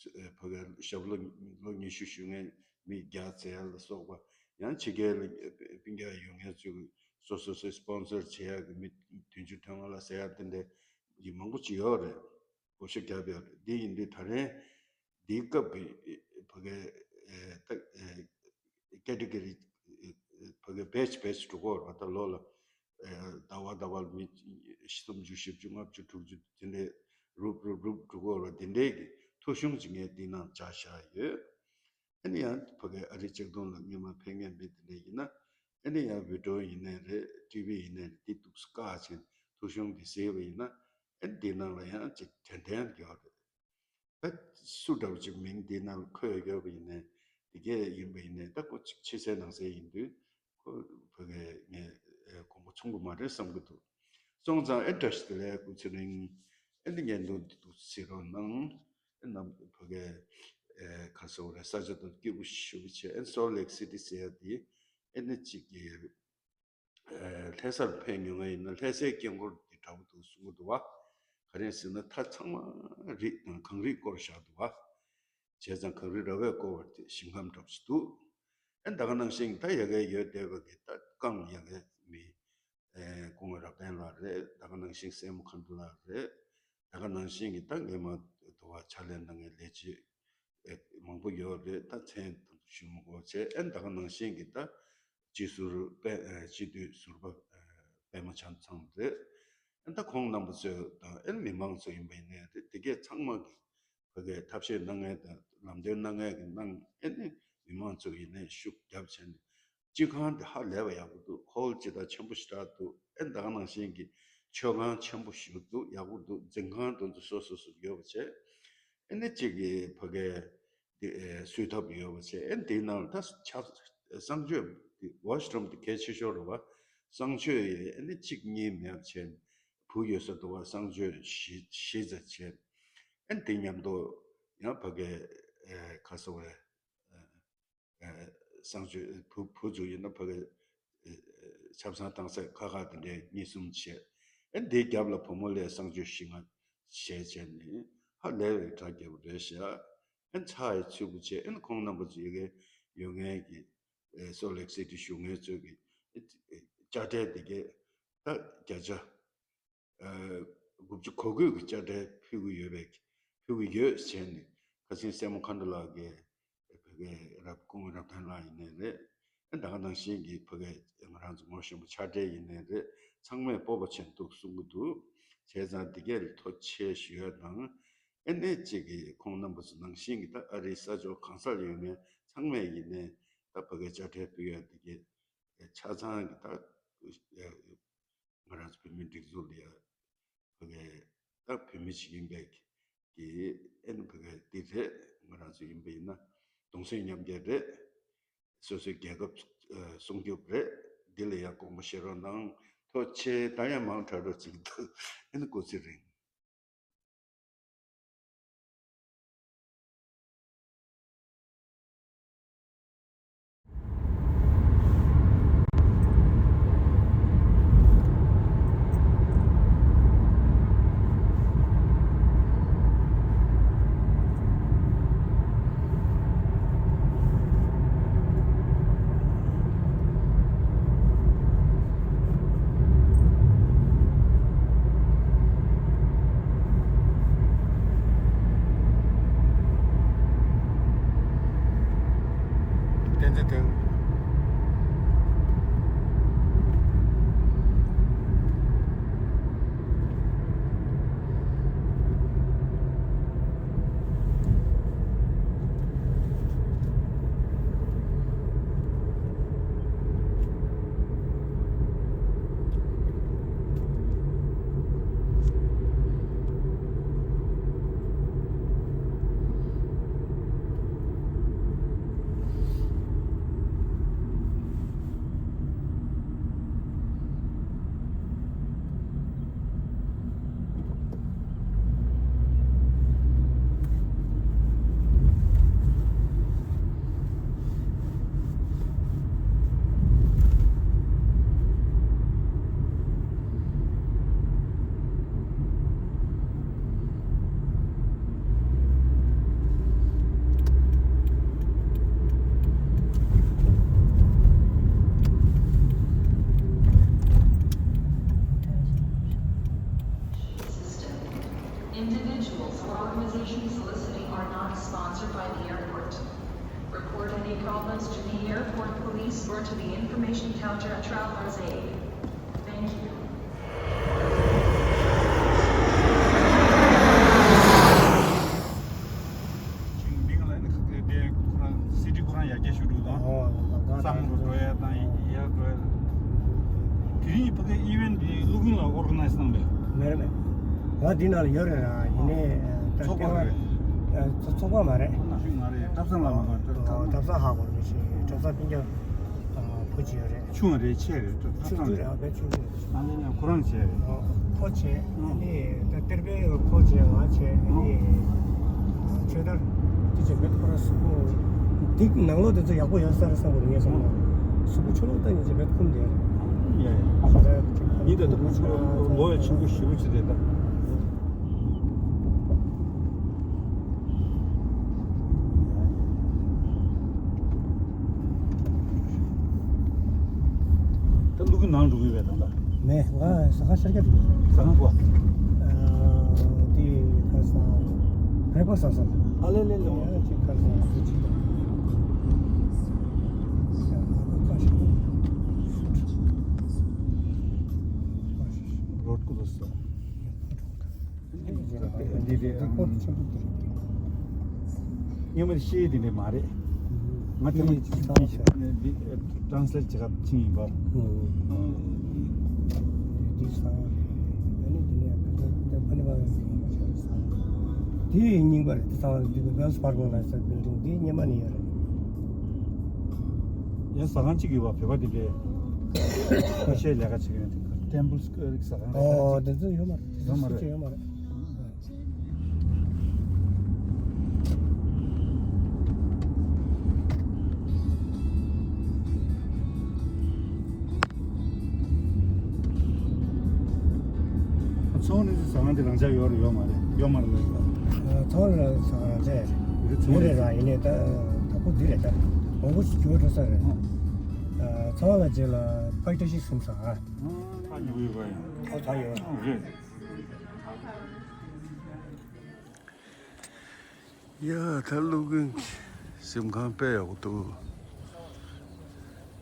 བྱེད་ཕ་གི་ཞབས་ལོ་ལོ་ཉི་ཤུ་བཞུགས་མཁན་མི་བརྒྱ་ཙམ་ལ་སོགས་པ། ཡང་ཕྱི་རྒྱལ་ལ་སྤུན་ཀྱག་ཡོད་མཁན་ཚོས་སོ་སོ་སོའི་སི་པོན་སར་བྱེད་ཡག་གི་མི་བདུན་ཅུ་དོན་ལྔ་ལ་ཟེར་ཡག་དེ་འདྲ་ཡི་མང་པོ་ཅིག་ཡོད་རེད། བགོ་བཤའ་བརྒྱབ་ཡོད་རེད། འདི་ཡིན་དུས་ད་རེས་འདིའི་སྐབས་ཀྱི་ཕ་གི་ཨེ་ད་ཨེ་ཀེ་ཊི་གོ་རི་ཕ་གི་བེ་ཆི་བེ་ཆི་འགྲོ་གི་ཡོད་རེད་པ། ད་ལོ་ལ་ཨེ་ཟླ་བ་ཟླ་བ་ལ་མི་སུམ་ཅུ་བཞི་བཅུ་ལྔ་བཅུ་དྲུག་ཅུ་དེ་འདྲའི་རུབ་རུབ་རུབ་འགྲོ་གི་ཡོད་རེད་པ། དེ་འདྲའི་གི་ཐོ་གཞུང་ཅིག་ངས་འདི་ནང་བཅའ་བཞག་ཡོད། ཨ་ནི་ཡང་ཕ་གི་ཨ་རི་ཆིག་སྟོང་ལ་སྔོན་མ་ཕེབས་མཁན་མི་དེ་འདྲ་ཡིན་ན་ཨ་ནི་ཡང་བི་ཌི་ཡོ་ཡིན་ནའི་རེད། ཊི་ཝི་ཡིན་ནའི་རེད། འདི་འདུག་སེ་བཀག་བྱས་ཐོ་གཞུང་འདི་བཟོས་པ་ཡིན་ན་ཨ་ནི་འདི་ནང་ལ་ཡང་ཅིག་དྲན་རྟེན་ཡོད་རེད། ད་སུ་འདྲ་བོ་ཅིག་མིང་འདི་ནང་ལ་འཁོད་ཡོད་པ་ཡིན་ནའི་འདི་གས་ཡིན་པ་ཡིན་ནའི་ད་ཁོ་ཅིག་ཕྱི་གསལ་ནང་གསལ་ཡིན་དུས་ཁོ་ཕ་གི་ངས་ཨེ་དགོངས་པ་ཚོམ་གི་མ་རེད་བསམ་གི་འདུག་སོང་ཙང་ཨེ་བཀྲ་ཤིས་བདེ་ལེགས་སྐུ་ཚེ་རིང་། ཨེ་འདི་བརྙན་ཐུང་འདི་འདུག་སེ་གཟིགས་རོགས་གནང་། ཨེ་ནམ་ཕ་གི་ཨེ་ག་སོགས་རེད། ས་ཆ་དང་སྐྱིད་པོ་ཞེ་པོ་བྱས། ཨེ་སོལ་ལེག་སི་ཊི་ཟེར་ཡ་དེ་ཨེ་ནི་གཅིག་གི་ཨེ་ལྷ་སར་ཕེབས་མྱོང་ཡ་ཡིན་ན་ལྷ་སའི་དཀྱིལ་འཁོར་འདི་འདྲ་པོ་འདུག་གསུང་གི་འདུག་བ། ག་རེ་ཟེར་ན་མཐའ་ཚང་མ་རི་དང་གངས་རིས་བསྐོར་བཞག་འདུག་བ། བྱས་ཙང་གངས་རི་ར་བས་བསྐོར་བ་དེ་ཞིང་ཁམས་འདྲ་པོ་ཞིག་འདུག་ཨེ་ད་ག་ནང་བཞིན་ད་ཡ་གའི་ཡོད་བསྡད་པ་གི་ད་རྐང་ཡ་གའི་མི་ཨེ་སྐུ་ངོ་རབ་བརྟན་ལགས་རེད། ད་ག་ནང་བཞིན་སྲས་མོ་མཁའ་འགྲོ་ལགས་རེད། ད་ག་ནང་བཞིན་གྱི་ད་སྔས་མ་དུ་བ་ཕྱག་ལས་གནང་མཁན་ལས་བྱེད་ཨེ་མང་པོ་ཡོད་རེད། ད་མཚན་དུ་ཞུ་མི་དགོས་བྱས། ཨེ་ད་ག་ནང་བཞིན་གྱི་ད་སྤྱི་ཟུར་པད་ཨེ་སྤྱི་འཐུས་ཟུར་པ་ཨེ་པད་མ་ཆ་ཚང་རེད། ཨེ་ད་ཁོང་རྣམ་པ་ཚོ་དང་ཨེ་མི་མང་ཚོ་ཡིན་པ་ཡིན་ནའི་རེད། དེ་གས་ཚང་མ་གི་ཕ་གིའི་ཐབས་ཤེས་གནང་མཁན་དང་ལམ་སྟོན་གནང་མཁན་གྱི་གནང་། ཨེ་ནི་མི་མང་ཚོ་ཡིན་ནའི་ཤུགས་རྒྱབ་བྱས་ནས་སྤྱི་ཁང་དེ་ཧ་ལས་པ་ཡག་པོ་འདུག་ཧོལ་ཇི་ལྟར་ཆེན་པོ་ཞེ་དྲག་འདུག་ཨེ་ད་ག་ནང་བཞིན་གྱི་མཆོད་ཁང་ཆེན་པོ་ཞིག་འདུག་ཡག་པོ་འདུག་འཛིན་ཁང་དེ་ཚོ་སོ་སོ་སོ་ཡོད་པ་བྱས། ཨེ་ནི་གཅིག་གི་ཕ་གིའི་དེ་ཨེ་གསོལ་ཐབ་ཡོད་པ་བྱས། ཨེ་དེའི་ནང་ལ་ད་ཆབ་གསང་སྤྱོད་དེ་ཝོཤ་རུམ་དེ་གལ་ཆེ་ཤོས་རེད་བ། གསང་སྤྱོད་ཨེ་ནི་གཅིག་གཉིས་མེད་པ་བྱས། བུ་ཡོད་ས་དུ་བ་གསང་སྤྱོད་བཞི་བཞི་ཙམ་བྱས། ཨེ་དེ་མཉམ་དུ་ཡང་ཕ་གིའི་ཨེ་ཁ་སོ་བའི་ཨེ་ཨེ་གསང་སྤྱོད་བུ་བུ་ཚོ་ཡིན་ན་ཕ་གིའི་ཨེ་ཆབ་གསང་བཏང་ས་ཁ་ཁ་དེ་འདྲའི་གཉིས་གསུམ་བྱས། ཨེ་དེའི་རྒྱབ་ལ་བུ་མོ་ལ་གསང་སྤྱོད་བཞི་ལྔ་བྱས་བྱས་ནས་ཧ་ལས་པའི་གྲ་རྒྱས་པོ་རེད་ཤག་ཨེ་ཚ་ཡི་ཚུལ་པོ་བྱས། ཨེ་ཁོང་རྣམ་པ་ཚོ་ཡ་གའི་ཡོད་མཁན་གྱི་ཨེ་སོལ་ལེག་སི་ཊི་བཞུགས་མཁན་ཚོས་ཀྱི་ཨེ་དཔྱ་ཁྲལ་དེ་གས་ད་བརྒྱ་ཆ་ཨ་དགུ་བཅུ་གོ་དགུ་གི་དཔྱ་ཁྲལ་ཕུལ་གྱི་ཡོད་པའི་ཕུལ་གྱི་ཡོད་བྱས་ནས། ཁ་སང་སྲས་མོ་མཁའ་འགྲོ་ལགས་ཀྱིས་ཕ་གིའི་རབ་སྐུ་ངོ་རབ་བརྟན་ལགས་ཡིན་ནའི་རེད། ཨ་ད་ག་ནང་བཞིན་གྱི་ཕ་གིའི་ང་རང་ཚོ་ངོ་ཤེས་པ་ཕྱག་སྦྲེལ་ཡིན་ནའི་རེད། ཚང་མས་སྤོབས་པ་ཆེན་འདུག་གསུང་གི་འདུག་བྱས་ཙང་འདི་གས་ལ་ཐུགས་རྗེ་ཆེ་ཞུ་ཡ་དང་། ཨ་ནི་གཅིག་གི་ཁོང་རྣམ་པ་ཚོ་ནང་བཞིན་གྱི་ད་ཨ་རིའི་ས་ཕྱོགས་གང་སར་ཡོད་མཁན་ཚང་མས་ཡིན་ནའི་ད་ཕ་གིའི་དཔྱ་ཁྲལ་ཕུལ་ཡ་འདི་གས་ཆ་ཚང་གི་ད་ང་རང་ཚོ་བོད་མིའི་སྒྲིག་འཛུགས་ལ་ཡ་ཕ་གིའི་ད་བོད་མི་ཞིག་ཡིན་པའི་གི་ཨེ་ནི་ཕ་གིའི་འདི་རེད། ང་རང་ཚོ་ཡིན་པ་ཡིན་ན་གདུང་སེམས་མཉམ་སྐྱེད་རེད། སོ་སོའི་རྒྱལ་ཁབ་ཨ་སྲུང་སྐྱོབ་རེད། འདི་ལ་ཡང་དགོངས་པ་བཞེས་རོགས་གནང་། ཐུགས་རྗེ་ཆེ། ད་ཡང་མང་དྲགས་འགྲོ་ཅིག་འདུག་ཨེ་ནི་སྐུ་ཚེ་རིང་། བསྟན་འཛིན་དོན། Individuals or organizations soliciting are not sponsored by the airport. Report any problems to the airport police or to the information counter at Travelers Aid. Thank you. ཞིང་འདི་ག་ལ་ནི་ཁ་ཁ་དེ་ཁོ་རང་སི་ཊི་ཁོ་རང་ཡར་རྒྱས་ཤུགས་འགྲོ་དང་། ཨོ་ལམ་ཁ་གཙང་རུ་འགྲོ་ཡ་དང་ཡར་འགྲོ་ཡ། དེ་རིང་ཕ་གི་ཨི་ཝེན་ཊི་འདི་ཀླུ་ཀུན་ལ་ཨོར་ག་ནའི་ཛི་གནང་པས། མེད་རེད་མེད། ང་འདི་ནང་ལ་ཡོད་རེད་ར། ཡིན་ནའི་ད་ཚོགས་པ་ལྟེ་བ་རེད། ཚོགས་པ་མ་རེད། ཆུང་མ་རེད། གྲྭ་ཚང་ལ་མ་གཏོགས་གྲྭ་ཚང་། གྲྭ་ཚང་ཧ་གོ་རེད། ཞེས་གྲྭ་ཚང་སྤུན་ཀྱག་བུ་གཅིག་ཡོད་རེད། ཆུང་རེད་ཆེ་རེད། གྲྭ་ཆུང་ཚང་ཆུང་རེད། ཨ་ཕའི་ཆུང་ཆུང་རེད། ཨ་ནི་ཁོ་རང་བྱས་རེད། ཨོ་ཁོ་བྱས། ཨ་ནི་ད་གཏེར་སྦས་ཁོ་བྱས། ང་བྱས། ཨ་ནི་ཆོས་དར་དེ་བྱས་མེད། ཁོ་རང་གཟུགས་པོ་འདི་ནང་ལོགས་དེ་ཚོ་ཡག་པོ་ཡོད་ས་རེད་བསམ་གི་འདུག་ངས་བསམ་ན་གཟུགས་པོ་ཆུ་ལོག་ལྟ་ཉིན་བྱས་མེད་ཁུམ་དེ། ཡ་ཡ། ཞེ་དྲག་ཡིན་ད། ད་ཁོ་ཆུ་ལོག་ལོ་ཡ་ཆེན་པོ་ཞེ་པོ་ཅིག་རེད་ད། ཀླུ་གི་ནང་འགྲོ་གི་ཡོད་པས་ད་ལྟ། མེད། ང་ཟ་ཁང་ཤར་རྒྱག་འགྲོ་གི་ཡོད། ཟ་ཁང་གོ། ཨ། དེ་ཁ་སང་བྷེ་རེག་ཕ་སི་ཟ་ས། ཨ་ལེ་ལེ་ལེ། ཡང་ཅིག་ཁ་སང་ཟ་ཅིག་དང་། ཡང་ང་ཁ་ཤས། རོ་ཀུ་རོ་སོ། འདི་དེ་ཨ། སྙན་མོ་ཤེས་དེ་འདྲ་མ་རེད། ང་དེ་མ་ཅིག་ཅིག་ཅིག་འདི་ཊེ་རན་སི་ལེཊ་བྱེད་སྐབས་ཕྱིན་ཡིན་པ། དེ་རྙིང་པ་རེད། ད་ཚང་མ་འདི་ཝེལ་སི་ཕར་གོ་ལ་ས་བིལ་ཌིང་འདི་སྔོན་མ་ནས་ཡོད་རེད། ཡང་ཟ་ཁང་གཅིག་ཡོད་པ། བོད་པ་དེ་འདྲའི་ཁ་ཤས་ལས་ཀ་བྱེད་མཁན་དེ། ཊེམ་པལ་སྐོར་ཟ་ཁང་ལས་ཀ་ཨོ་བྱེད། དེ་ཚོ་ཡོད་མ་རེད། ཡོད་མ་རེད། ཡོད་མ་རེད། ཚོང་ནི་ཟ་ཁང་དེ་རང་འཇགས་ཡོད་རེད། ཡོད་མ་རེད། ཡོད་མ་རེད་ལབ་ཡོད། ཚོང་ནི་ཟ་ཁང་རང་འཇགས་རེད། ཚོང་རེད་ར། ཡིན་ནའི་ད་དྭགས་པོ་འདི་རེད། ད་མང་པོ་ཞིག་འགྱུར་བ་འགྲོ་ས་རེད། ཚོང་ལ་རྗེས་ལ་ཕ་གི་བཀྲ་ཤིས་གསུམ་ཟ། ཨ་ཉོ་གི་ཡོད་པ་ཡང་། ཨོ་ད་ཡོད་རེད། ཡ་ད་ཀླུ་མཁར་གྱི་གཟིམ་ཁང་དཔེ་ཡག་པོ་འདུག་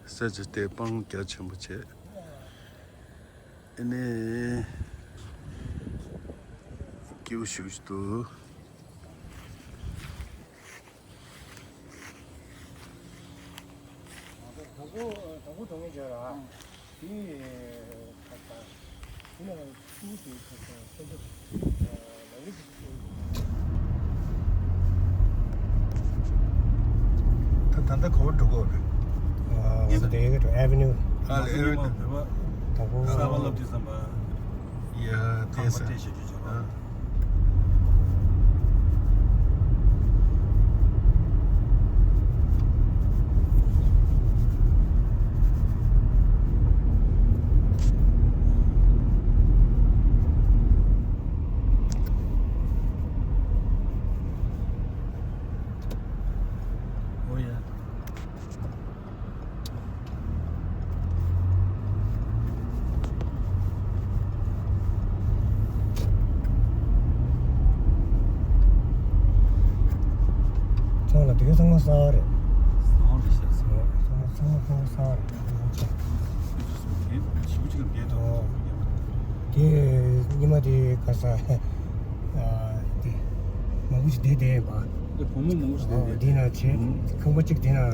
ས་ཆ་དེ་སྤང་རྒྱ་ཆེན་པོ་བྱས། ཨ་ནི་སྐྱིད་པོ་ཞེ་པོ་ཅིག་འདུག་དང་པོ་དང་པོ་འགྲོ་མཁན་བྱས་ར། དེ་ཁ་ཁ། དེ་ལ་ཤུགས་དེ་ཁ་ཁ་ཁ་ཁ། ད་ད་ལྟ་ག་པར་འགྲོ་གི་ཡོད་རེད། ཨ། ཨེ་ཝེ་ནིའུ། ཨ་ལེ་ཨེ་ཝེ་ནིའུ། དང་པོ་གསར་པ་བསླབ་དུས་ཙམ་པ། ཡ་ཁང་པ་བརྟན་ས། བརྟན་བཞག་རྒྱུ་བྱ་བ། ཨ། ཨོ་ཡ། ཚང་ལ་དེ་ག་ཚང་མ་གསར་པ་རེད། གསར་པ་རེད་ཤག་ཚང་མ་ཚང་མ་ཚང་མ་གསར་པ་རེད། དེ་ཉི་མ་དེ་ག་ས། ཨ། དེ་མང་པོ་ཞིག་བསྡད་བསྡད་ཡིན་པ། དེ་བུ་མོ་མང་པོ་ཞིག་བསྡད་བསྡད། འདི་ན་བྱས། ཁང་པ་གཅིག་དེ་ན་ར།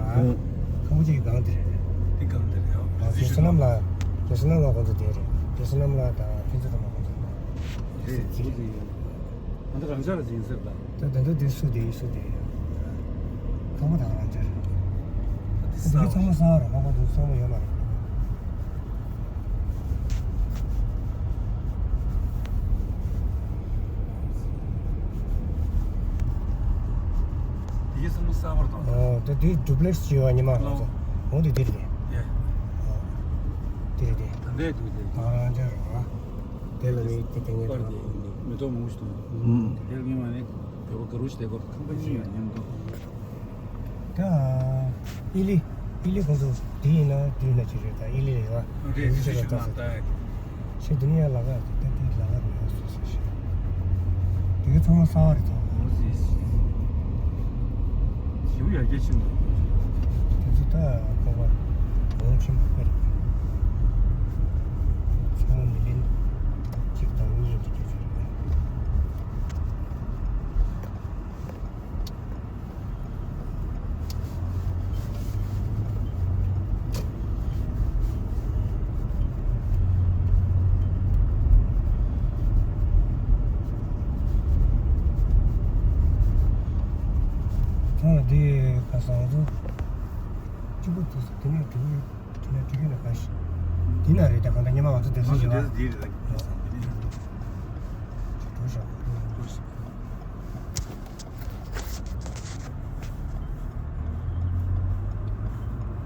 ཁང་པ་གཅིག་གི་སྒང་དེ་རེད། དེ་སྒང་དེ་རེད། ཨ། བེ་ཏི་སི་ནམ་ལགས། བེ་ཏི་སི་ནམ་ལགས་ཁོང་ཚོ་དེ་རེད། བེ་ཏི་སི་ནམ་ལགས་དང་ཕུན་ཚོགས་རིན་པོ་ཁོང་ཚོ་རེད། དེ་ཚོ་དེ་ཡིན། ང་ཚོ་རང་ཅག་ལ་ཡིན་ཟེར་ད། ད་ད་ད་དེ་སུ་དེ་སུ་དེ། ཁང་པ་དང་རང་ཅག་རེད། དེ་ཚང་མ་གསར་པ་རེད། ཁང་པ་དེ་ཚང་མ་ཡོད་མ་རེད། དེ་གའི་སེམས་པ་གསར་པར་གཏོང་། ཨོ། དེ་དེ་ཌུབ་ལེགས་བྱས་པ་ཉི་མ་ང་ཚོ། འོ་དེ་དེ་རེད། ཡ། ཨོ། དེ་རེད་དེ། ད་ལྟའི་དུས་དེ། ང་རང་ཅག་རེད་བ། དེ་ལ་མི་དེ་དེ་ངའི་པར་དེ་ཡིན་དེ་མེ་ཏོག་མང་པོ་ཞིག་འདུག་ཨུམ། དེ་ལ་ངས་མ་ནས་བོད་པ་དགའ་རོགས་ཞིག་དེ་སྐོར་ཁང་པ་ཅི་ཡང་ཉམས་འདུག་ད་ཨི་ལི་ཨི་ལི་ཁོང་ཚོ་དེ་ཡིན་ན་དེ་ཡིན་ན་ཅི་རེད། ད་ཨི་ལི་རེད་བ། རེད། དེ་ཚོ་ལ་ལྟ་ས་དེ། ཤེས་དེ་ནི་ཡང་ལ་ག་དེ་དེ་ལ་ག་རེད་སོ་སོ་ཤེས། དེ་ག་ཚང་མ་གསར་པ་རེད་ཚང་མ། ཞིའུ་ཡར་རྒྱས་ཕྱིན་འདུག་དེ་ཚོ་ད་ཁོ་པ་འོང་ཆེན་པོ་རེད། ཚང་མ་མི་ལེན་གཅིག་དང་གཉིས་འདི་རྒྱུ་ཆེ་རེད། ཚང་མ་འདི་ཁ་སང་ཚོ་གཅིག་པུ་དུས་སུ་དེ་ནས་འགྲོ་གི་དེ་ནས་འགྲོ་གི་ན་ག་ཤི། དེ་ན་རེད་ད། གང་ལྟར་ཉི་མ་ང་ཚོ་དེ་ཚོ་ང་ཚོ་བྱེད་དེ་ལ་ཚོ་དེ་རེད་ད། འགྲོ་ཤག་འགྲོ་ཤག་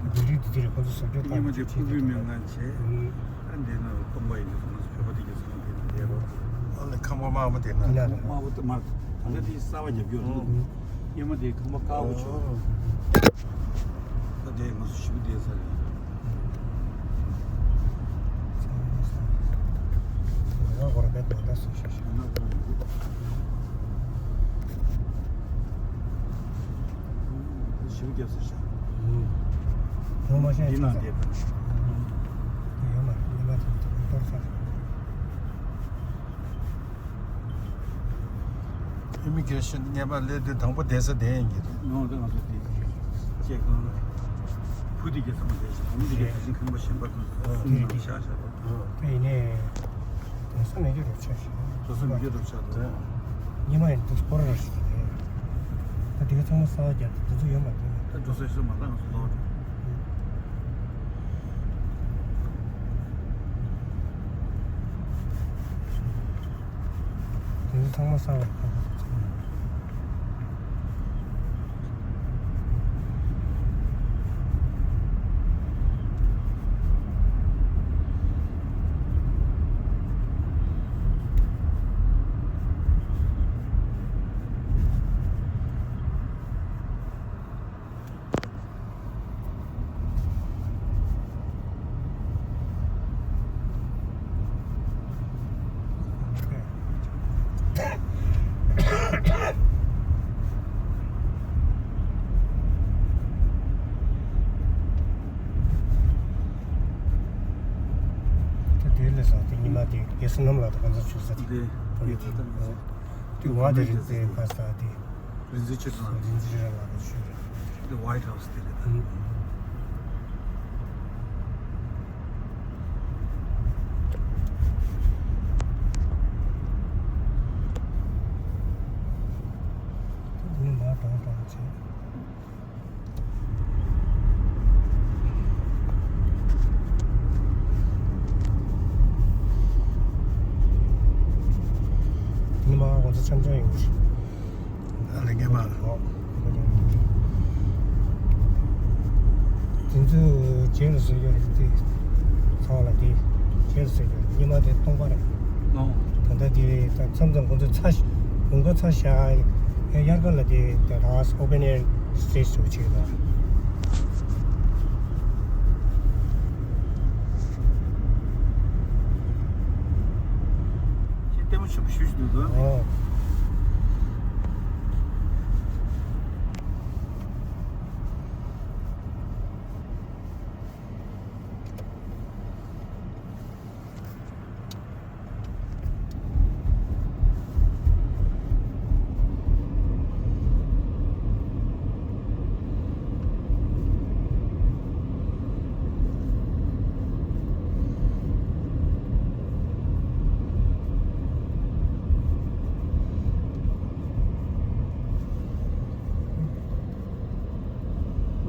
བོད་རིགས་དེ་དེ་རེད། ཁོ་ཚོ་བཟོ་གྲྭའི་ཉི་མ་དེ་ཕྲུ་གུའི་སྨན་ཁང་བྱས། ཨ་འདི་ན་སྟོང་པ་ཡིན་འདུག་ང་ཚོ་བོད་པ་དེ་གའི་ཚོང་དེ་ན་བསྡད་རོགས། ཨ་ལེ་ཁང་པ་དམར་པོ་དེ་ན། དེ་ན་རེད། དམར་པོ་དེ་མར་ད་ལྟ་དེ་གསར་པ་རྒྱབ་རྒྱུ་རེད། ཨོ། ཉི་མ་དེ་ཁང་པ་དཀར་པོ་བྱུང་། ཨོ། ད་དེ་ང་ཚོ་ཞིབ་པོ་བསྡད་ས་རེད། མ་ལ་སོ་ཤ་ཤ། ཞིབ་རྒྱབ་ཟེར་ཤག་ངོ་མ་ཤེས། འདི་ནང་བསྡད་པ། ཡོད་མ་རེད། ཉི་མ་དེ་ཚོ་གཏོར་ཚར། ཨི་མི་གྷི་རེ་ཤན་སྔས་མ་སླེབས་དུས་དང་པོ་བསྡད་ས་དེ་ཡིན་གྱི་རེད། ནང་དུ་ང་ཚོ་དེ་ཅེག་གནང་ན། ཕུ་དེ་ག་ཚང་མ་བསྡད་ཤག་ཨ་མི་དེ་ག་ད་ཅིང་ཁང་པ་གཞན་པ་དང་གསུམ་ནང་བཞག་བཞག་པ། དེ་ཡིན་ནའི་དེང་སང་མེད་རྒྱུ་རེད་ཆགས་ཤག་དེང་སང་མེད་རྒྱུ་རེད་ཆགས་འདུག་ཉི་མ་ཡིན་འདུག་སྐོར་ར་ཞིག་རེད། ད་དེ་ག་ཚང་མ་གསར་པ་རྒྱབ་དེ་ཚོ་ཡོད་མ་རེད། ད་འགྲོ་ས་ཡོད་ས་མ་ད་ང་ཚོ་ལོག་འགྲོ། དེ་ཚོ་ཚང་མ་གསར་པ་རེད། ཁང་པ་དེ་ཚང་མ། ད་དེ་ལས་སང་དེ་ཉི་མ་དེ་རྒྱལ་སྲས་རྣམ་ལགས་དང་གང་ཟག་ཆུ་ས་དེ་ཡོད་དེ། དེ་ང་དེ་རིང་དེ་ག་ས་དེ། རིན་འཛིན་ཆེ་གྲས་རིན་འཛིན་ཆེ་གྲས་ལགས་ཀྱི་ཆོས་རེད། དེ་ཝའིཊ་ཧའུ་སི་དེ་རེད་ད། ཨུ། དེ་ནི་མར་གྲོང་གྲོང་བྱས། ཉི་མ་ང་ཚོ་འཆམ་འཆམ་ཡོང་གི་རེད། ཨ་ལས་ངན་པ། ཨོ། དེ་ཚོ་རྗེས་ལ་བཟོས་ཡོད་རེད་དེ། ཚང་ལ་དེ་རྗེས་ལ་བཟོས་ཡོད་རེད། ཉི་མ་དེ་སྟོང་པ་རེད། ཨོ། ད་ལྟ་དེ་ད་མཚམས་མཚམས་ཁོང་ཚོ་ཚ་ཞིག་དགུན་ཁ་ཚ་ཞག་ཡ་དབྱར་ཁ་ལ་དེ་ད་རང་ཨོ་པན་ཨེར་སི་ཊེ་ཇི་ཞིག་བྱེད་ཀྱི་རེད། ཁྱེད་ལྟད་མོ་ཆེན་པོ་ཞུ་ཞུ་འདུག་དོ། ཨོ།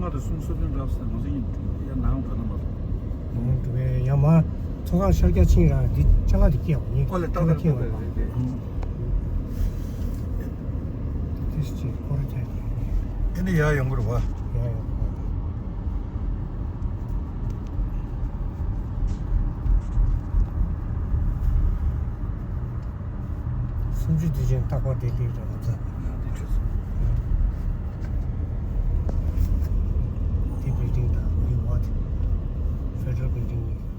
ལྔ་དང་གསུམ་སོ་བདུན་རབ་སྟེ་ང་ཚོ་ཡིན་ཡ་ནང་འགྲོ་ན་མ་གཏོགས། ནང་འགྲོ་བའི་ཡ་མ་མཚོ་སྒང་ཤར་རྒྱག་ཕྱིན་ར་འདི་ཅ་ལག་འདི་སྐྱེལ་བ་ཡིན། ཨོ་ལེ་ཏག་ཏག་སྐྱེལ་བ་རེད་རེད། ཏིས་ཅིག་སྐོར་རྒྱག་ཨེ་ནི་ཡ་ཡོང་གི་རེད་བ། ཡ་ཡོང་གི་རེད། སུམ་ཅུ་དུས་ཆེན་རྟག་པར་བདེ་ལེགས་རེད་ང་ཚོ། དེ་བིལ་ཌིང་དང་ནིའུ་ཝརཀ་ཕེ་ཌ་རལ་བིལ་ཌིང་གཉིས།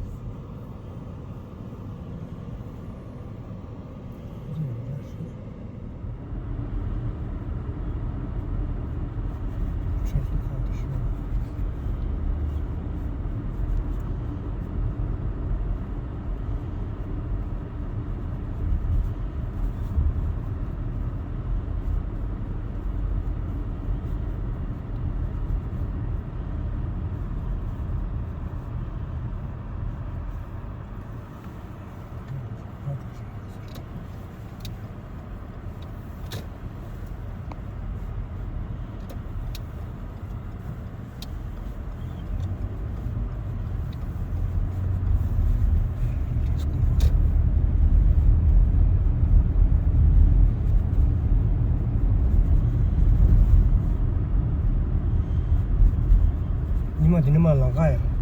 ཉི་མ་འདི་ནས་མར་ལམ་ཁ་ཡོད་རེད།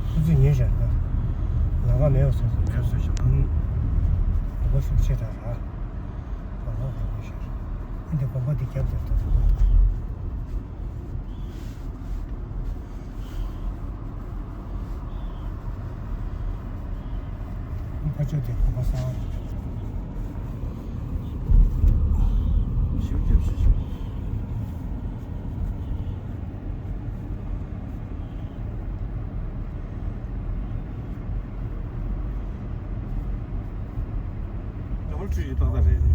ཁོ་ཚོས་ཉོས་བཞག་ན། ལམ་ཁ་མེད་པ་བཟོས་སོང་། ཡག་པོ་ཞིག་ཆེ་དྲགས་ར། ལམ་ཁ་ཁ་པོ་ཞིག་རེད། འདི་དགོན་པ་འདི་རྒྱབ་དེར་ཐོག་ཕ་ཆོས་དེ་དགོན་པ་གསར་པ་རེད། Double tree ཏག་ཏག་རེད།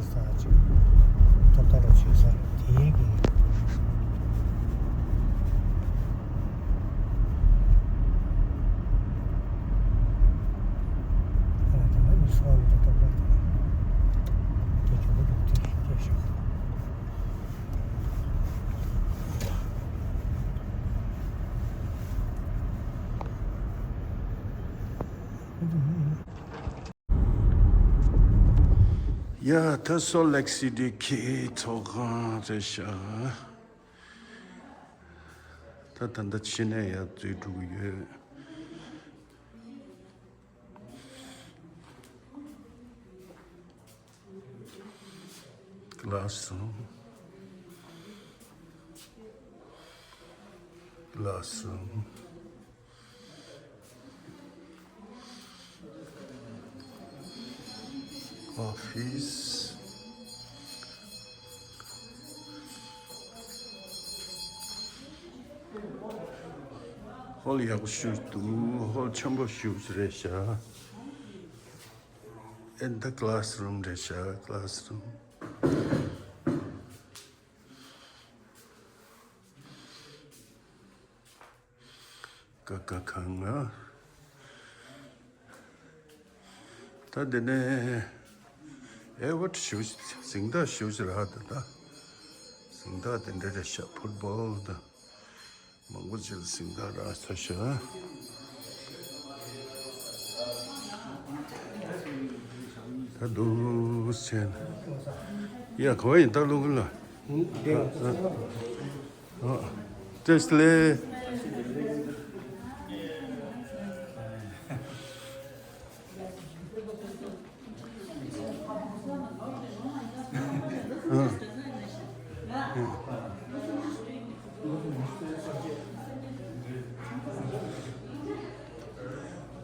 ས་ཅིག་ཐོབ་ཐང་ལ་བྱེད་ས་དེའི་གི། ཨ་ད་ནི་སོང་ནས་ཐོབ་ཐང་དེ་ཇོ་བོ་རྡོ་རྗེ་སྐྱེས་ཤིང་། ཡ་ད་སོལ་ལེག་སི་ཊི་གི་ཚོགས་ཁང་རེད་ཤག་ད་ད་ལྟ་ཕྱི་ནས་ཡར་འཛུལ་འགྲོ་གི་ཡོད། Classroom. Classroom. Office. ཧོལ་ཡག་པོ་ཞིག་འདུག་ཧོལ་ཆེན་པོ་ཞིག་རེད་ཤག In the classroom རེད་ཤག classroom. ཀ་ཁ་ཁང་ང་། ད་འདི་ནས་ཨེ་ཝ་ཊི་ཞུ་གཟེངས་རྟགས་ཞུ་ཞིག་རག་འདུག་ད་གཟེངས་རྟགས་དེ་འདྲ་རེད་ཤག་ཕུཊ་བོལ་དང་མང་པོ་ཅིག་ལ་གཟེངས་རྟགས་རག་ཚར་ཤག་ད་འདུག་སེ་ན། ཡ་ག་བ་ཡིན་ད་ལོ་གུ་ལ། བཀྲ་ཤིས་བདེ་ལེགས།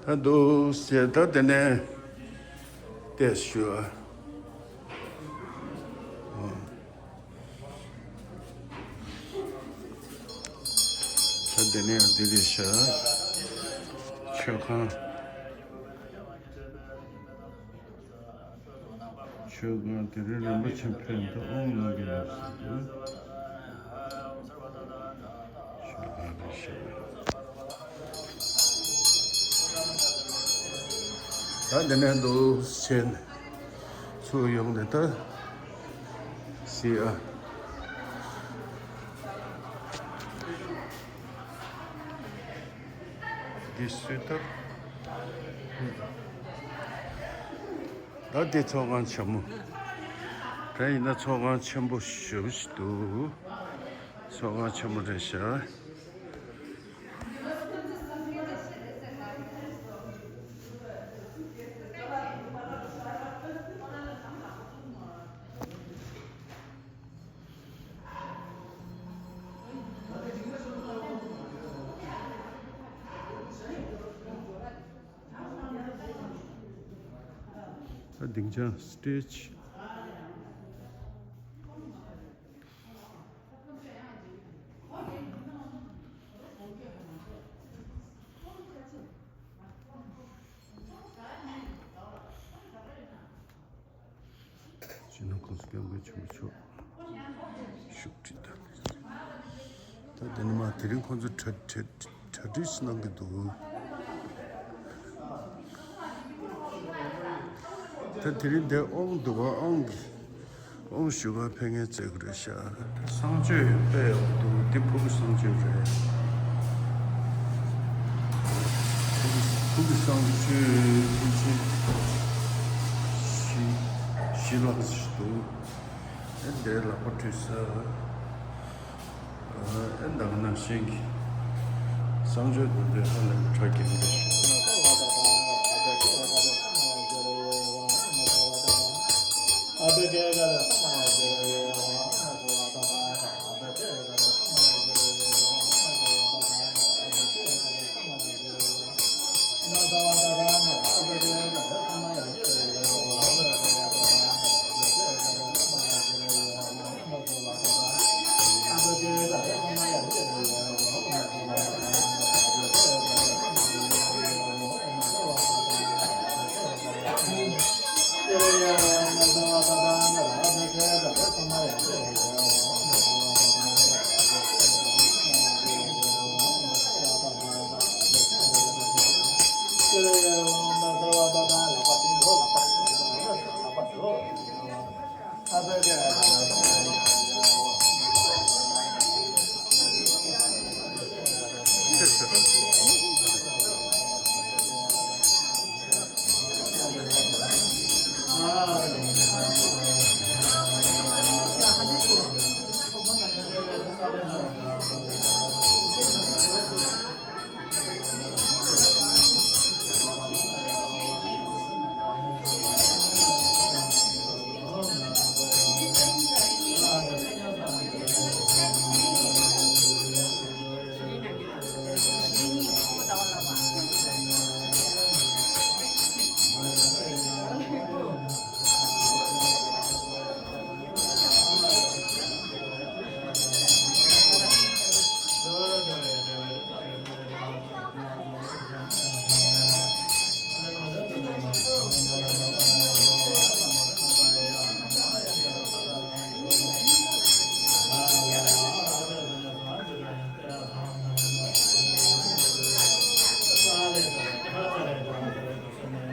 ད་འདུག་སེ་ད་དེ་ནས་བལྟས་ཞུ། ད་དེ་ནས་ཡང་འདི་རེད་ཤག་མཆོད་ཁང་། མཆོད་ཁང་དེ་རིང་རིན་པོ་ཆེ་ཕེབས་འདུག་དབང་གནང་གི་ཡོད་ཟེར་འདུག་མཆོད་ཁང་རེད་ཤག་ད་འདི་ནས་འདུག་སེ་ན། ཚུར་ཡོང་ནས་ད་སི་ཨ། འདི་སུས་ད། ད་འདི་ཚོགས་ཁང་ཆེན་མོ། ད་ཡིན་ན་ཚོགས་ཁང་ཆེན་པོ་ཞེ་པོ་ཞིག་འདུག་ཚོགས་ཁང་ཆེན་མོ་རེད་ཤག་སྡིངས་ཆ་སི་ཊེ་ཇི། སྤྱི་ནོར་༸གོང་ས་༸སྐྱབས་མགོན་ཆེན་པོ་མཆོག་བཞུགས་ཁྲི་དང་། ད་དེ་ནི་མ་དེ་རིང་ཁོང་ཚོ་གྲ་གྲ་གྲ་སྒྲིག་གནང་གི་འདུག། ད་དེ་རིང་འདིར་དབང་འདུག་པ། དབང་གི་དབང་ཞུ་གར་ཕེབས་མཁན་བཙལ་གི་རེད་ཤག། གསང་སྤྱོད་དཔེ་ཡག་པོ་འདུག། འདི་ཕ་གི་གསང་སྤྱོད་རེད། ཕ་གི་གསང་སྤྱོད་ཕལ་ཆེར་བཞི་བཞི་ལྷག་ཅིག་འདུག། ཨེ་འདིར་ལག་པ་འཁྲུ་ས། ཨེ་འདམ་ནང་བཞིན་གྱི་གསང་སྤྱོད་དེ་འདྲའི་ཧ་ལས་པའི་གྲ་རྒྱས་པོ་ཞིག།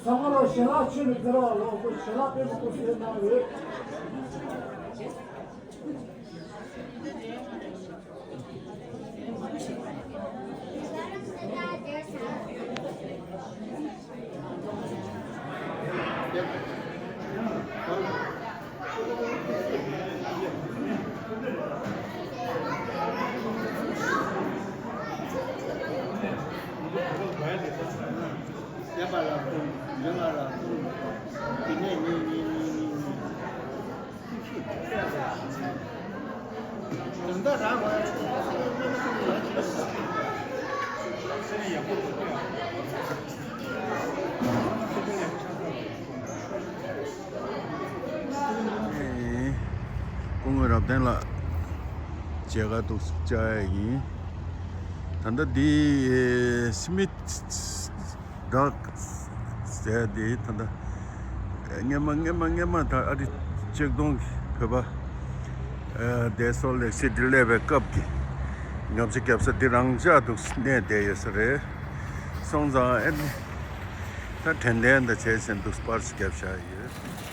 ཚང་མ་ལ་ཞལ་ལག་མཆོད་ནས་ཕེབས་རོགས། ལོ་ཁོ་ཞལ་ལག་དཔེ་མི་སྲིད་ཞིག་གནང་ཡོད། སྐུ་ངོ་རབ་བརྟན་ལགས་མཇལ་ཁ་ཐུགས་བཅར་ཡ་ཡིན། ད་ལྟ་འདི་སི་མི་ཌག་ཟེར་དེ་ད་ལྟ་སྔན་མ་སྔན་མ་སྔན་མ་ད་ཨ་རི་ཆིག་སྟོང་གི་བོད་པ་ཨ་དེ་སོལ་ལེག་སི་ཊི་སླེབས་པའི་སྐབས་ཀྱི་ཉོ་ཆ་རྒྱབ་ས་འདི་རང་འཇགས་འདུག་གནས་བསྡད་ཡོད་ས་རེད། སོང་ཙང་ཨ་ནི་ད་དྲན་རྟེན་དང་བྱས་ཟིན་འདུག་པར་ཞིག་བརྒྱབ་བཞག་ཡོད།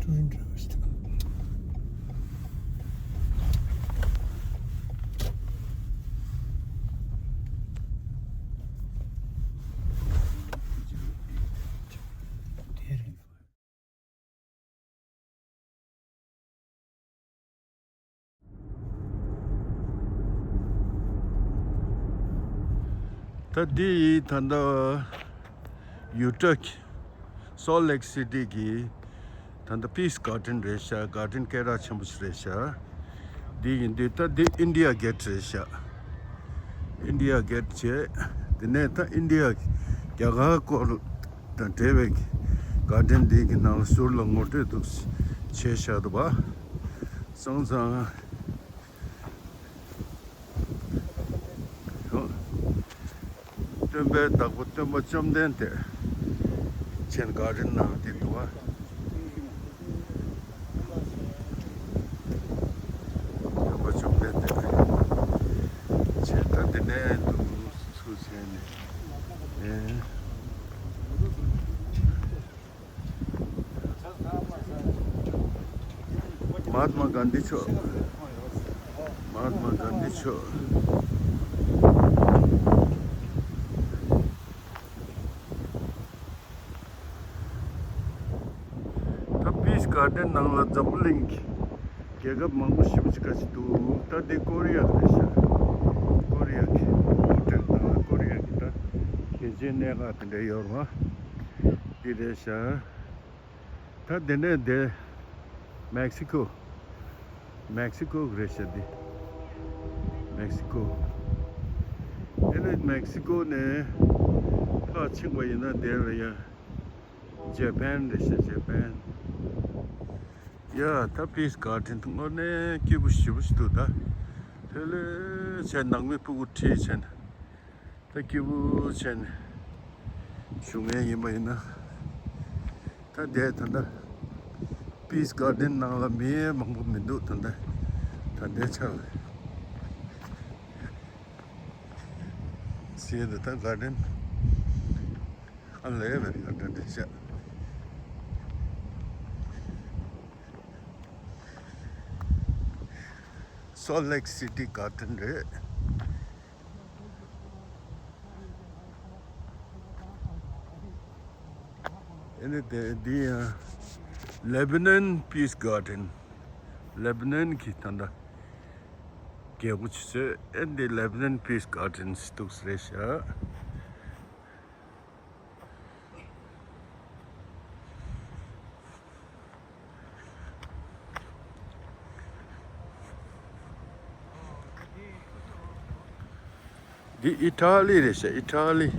ད་འདི་ཡི་ད་ལྟ་ཡུ་ཊ་གི་སོལ་ལེག་སི་ཊི་གི་ད་ལྟ་པིས་གར་ཌེན་རེད་ཤག་གར་ཌེན་སྐད་གྲགས་ཆེན་པོ་ཞིག་རེད་ཤག་འདི་ཡིན་དུས་ད་འདི་ཨིན་ཌི་ཡ་གེ་ཊི་རེད་ཤག་ཨིན་ཌི་ཡ་གེ་ཊི་བྱས། དེ་ནས་ད་ཨིན་ཌི་ཡ་རྒྱ་གར་སྐོར་དང་འབྲེལ་བའི་གར་ཌེན་འདི་གི་ནང་ལ་ཟུར་ལ་ངོ་སྤྲོད་འདུག་བྱས་བཞག་འདུག་པ། སོང་ཙང་། སྟོན་པའི་བདག་པོ་སྟོན་པ་བཅོམ་ལྡན་འདས་ཆེན་ག་རེ་གནང་དེ་འདུག་བ། སྟོན་པ་བཅོམ་ལྡན་འདས་ཆེན་ད་འདི་ནས་འདུག་ཚུར་བྱས་ནས་ཨེ། མ་ཧཱ་ཏ་མ་གྷན་དྷི་མཆོག་མ་ཧཱ་ཏ་མ་གྷན་དྷི་མཆོག་ད་པིས་གར་ཌེན་ནང་ལ་འཛམ་བུ་གླིང་གི་རྒྱལ་ཁབ་མང་པོ་ཞེ་པོ་ཅིག་ག་ཅིག་འདུག་ད་འདི་ཀོ་རི་ཡ་རེད་ཤག་ཀོ་རི་ཡ་གི་ཀོ་རི་ཡ་གི་ད་གལ་ཆེའི་གནད་འགག་དེ་འདྲ་ཡོད་རེད་བ། འདི་རེད་ཤག་ད་དེ་ནས་དེ་མེག་སི་ཀོ། མེག་སི་ཀོ་རེད་ཤག་འདི། མེག་སི་ཀོ། ཨེ་ནས་མེག་སི་ཀོ་ནས་ཕར་ཕྱིན་པ་ཡིན་ན་དེ་ལ་ཡ་ཇེ་པན་རེད་ཤག་ཇེ་པན། ཡ་ད་པིས་གར་ཌེན་དངོས་གནས་སྐྱིད་པོ་ཞེ་པོ་ཞིག་འདུག་ད་ལྷོད་ལྷོད་བྱས་ནང་མི་སྤུ་གུ་ཁྲིད་བྱས་ནས། ད་སྐྱིད་པོ་བྱས་ནས་བཞུགས་མཁན་ཡིན་པ་ཡིན་ན། ད་དེ་ད་ལྟ་པིས་གར་ཌེན་ནང་ལ་མི་མང་པོ་མི་འདུག་ད་ལྟ་ད་ལྟའི་ཆར་ལ་སི་ད་ད་གར་ཌེན་ཨ་ལས་བེ་གར་ཌེན་རེད་ཤག་སོལ་ལེག་སི་ཊི་གར་ཌེན་རེད། ཨེ་ནི་དེ་འདི་ཡང་ལེ་བྷ་ནན་པིས་གར་ཌེན། ལེ་བྷ་ནན་གྱི་ད་ལྟ་རྒྱལ་པོ་ཆུ་ཚོད་ཨེ་འདི་ལེ་བྷ་ནན་པིས་གར་ཌེན་འདུག་རེད་ཤག་འདི་ཨི་ཊ་ལི་རེད་ཤག་ཨི་ཊ་ལི།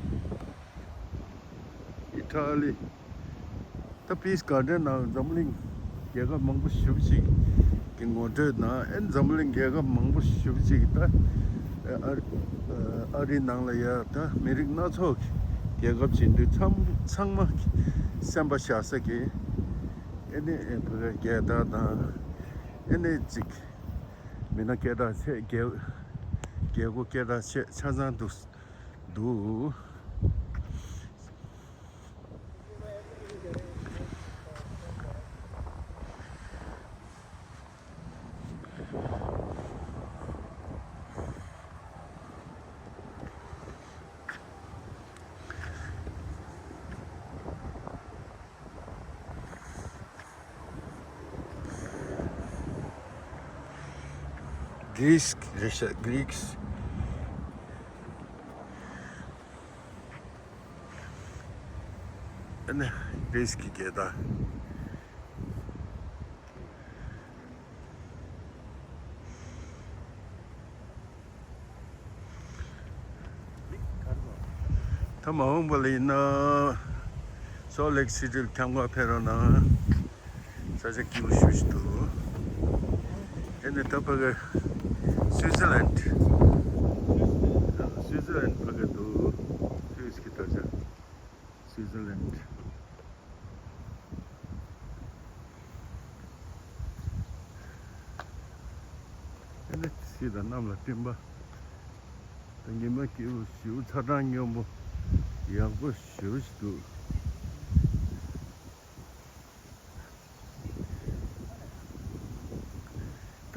ཨི་ཊ་ལི། ད་པིས་གར་ཌེན་ནང་འཛམ་གླིང་རྒྱལ་ཁབ་མང་པོ་ཞེ་པོ་ཅིག་གི་ངོ་སྤྲོད་ནང་ཨེ་འཛམ་གླིང་རྒྱལ་ཁབ་མང་པོ་ཞེ་པོ་ཅིག་ད་ཨ་ཨ་རི་ནང་ལ་ཡ་ད་མི་རིགས་སྣ་ཚོགས་ཀྱི་རྒྱལ་ཁབ་ཅིག་འདུག་ཚང་ཚང་མ་གི་སེམས་པ་བཞག་ས་གི་ཨེ་ནི་ཨེ་བོད་སྐད་དག་དང་ཨེ་ནི་ཅིག་མི་སྣ་སྐད་གྲགས་ཆེ་རྒྱལ་རྒྱལ་སྒོ་སྐད་གྲགས་ཆེ་ཆ་ཚང་འདུག་འདུག་གྷི་རིས་རེད་ཤག་གྷི་རིས། ཨ་ནི་གྷི་རིས་ཀྱི་རྒྱལ་དར། ད་མ་འོངས་པ་ལ་ཡིན་ན་སོལ་ལེག་སི་ཊི་ལ་འཁྱམ་ག་ཕེབས་རོགས་གནང་། ས་ཆ་སྐྱིད་པོ་ཞེ་པོ་ཞིག་འདུག་ཨེ་ནི་ད་ཕ་གི་སུའི་ཙི་ལན། སུའི་ཙི་ལན་ཕ་གི་འདུག་སུད་སི་གི་ད་ཆ། སུའི་ཙི་ལན། ཨེ་ནི་སྲིད་དང་གནམ་ལ་སྤྲིན་པ། ད་ཉི་མ་སྐྱིད་པོ་ཞེ་པོ་ཚ་གྲང་སྙོམས་པོ་ཡག་པོ་ཞེ་པོ་ཞིག་འདུག་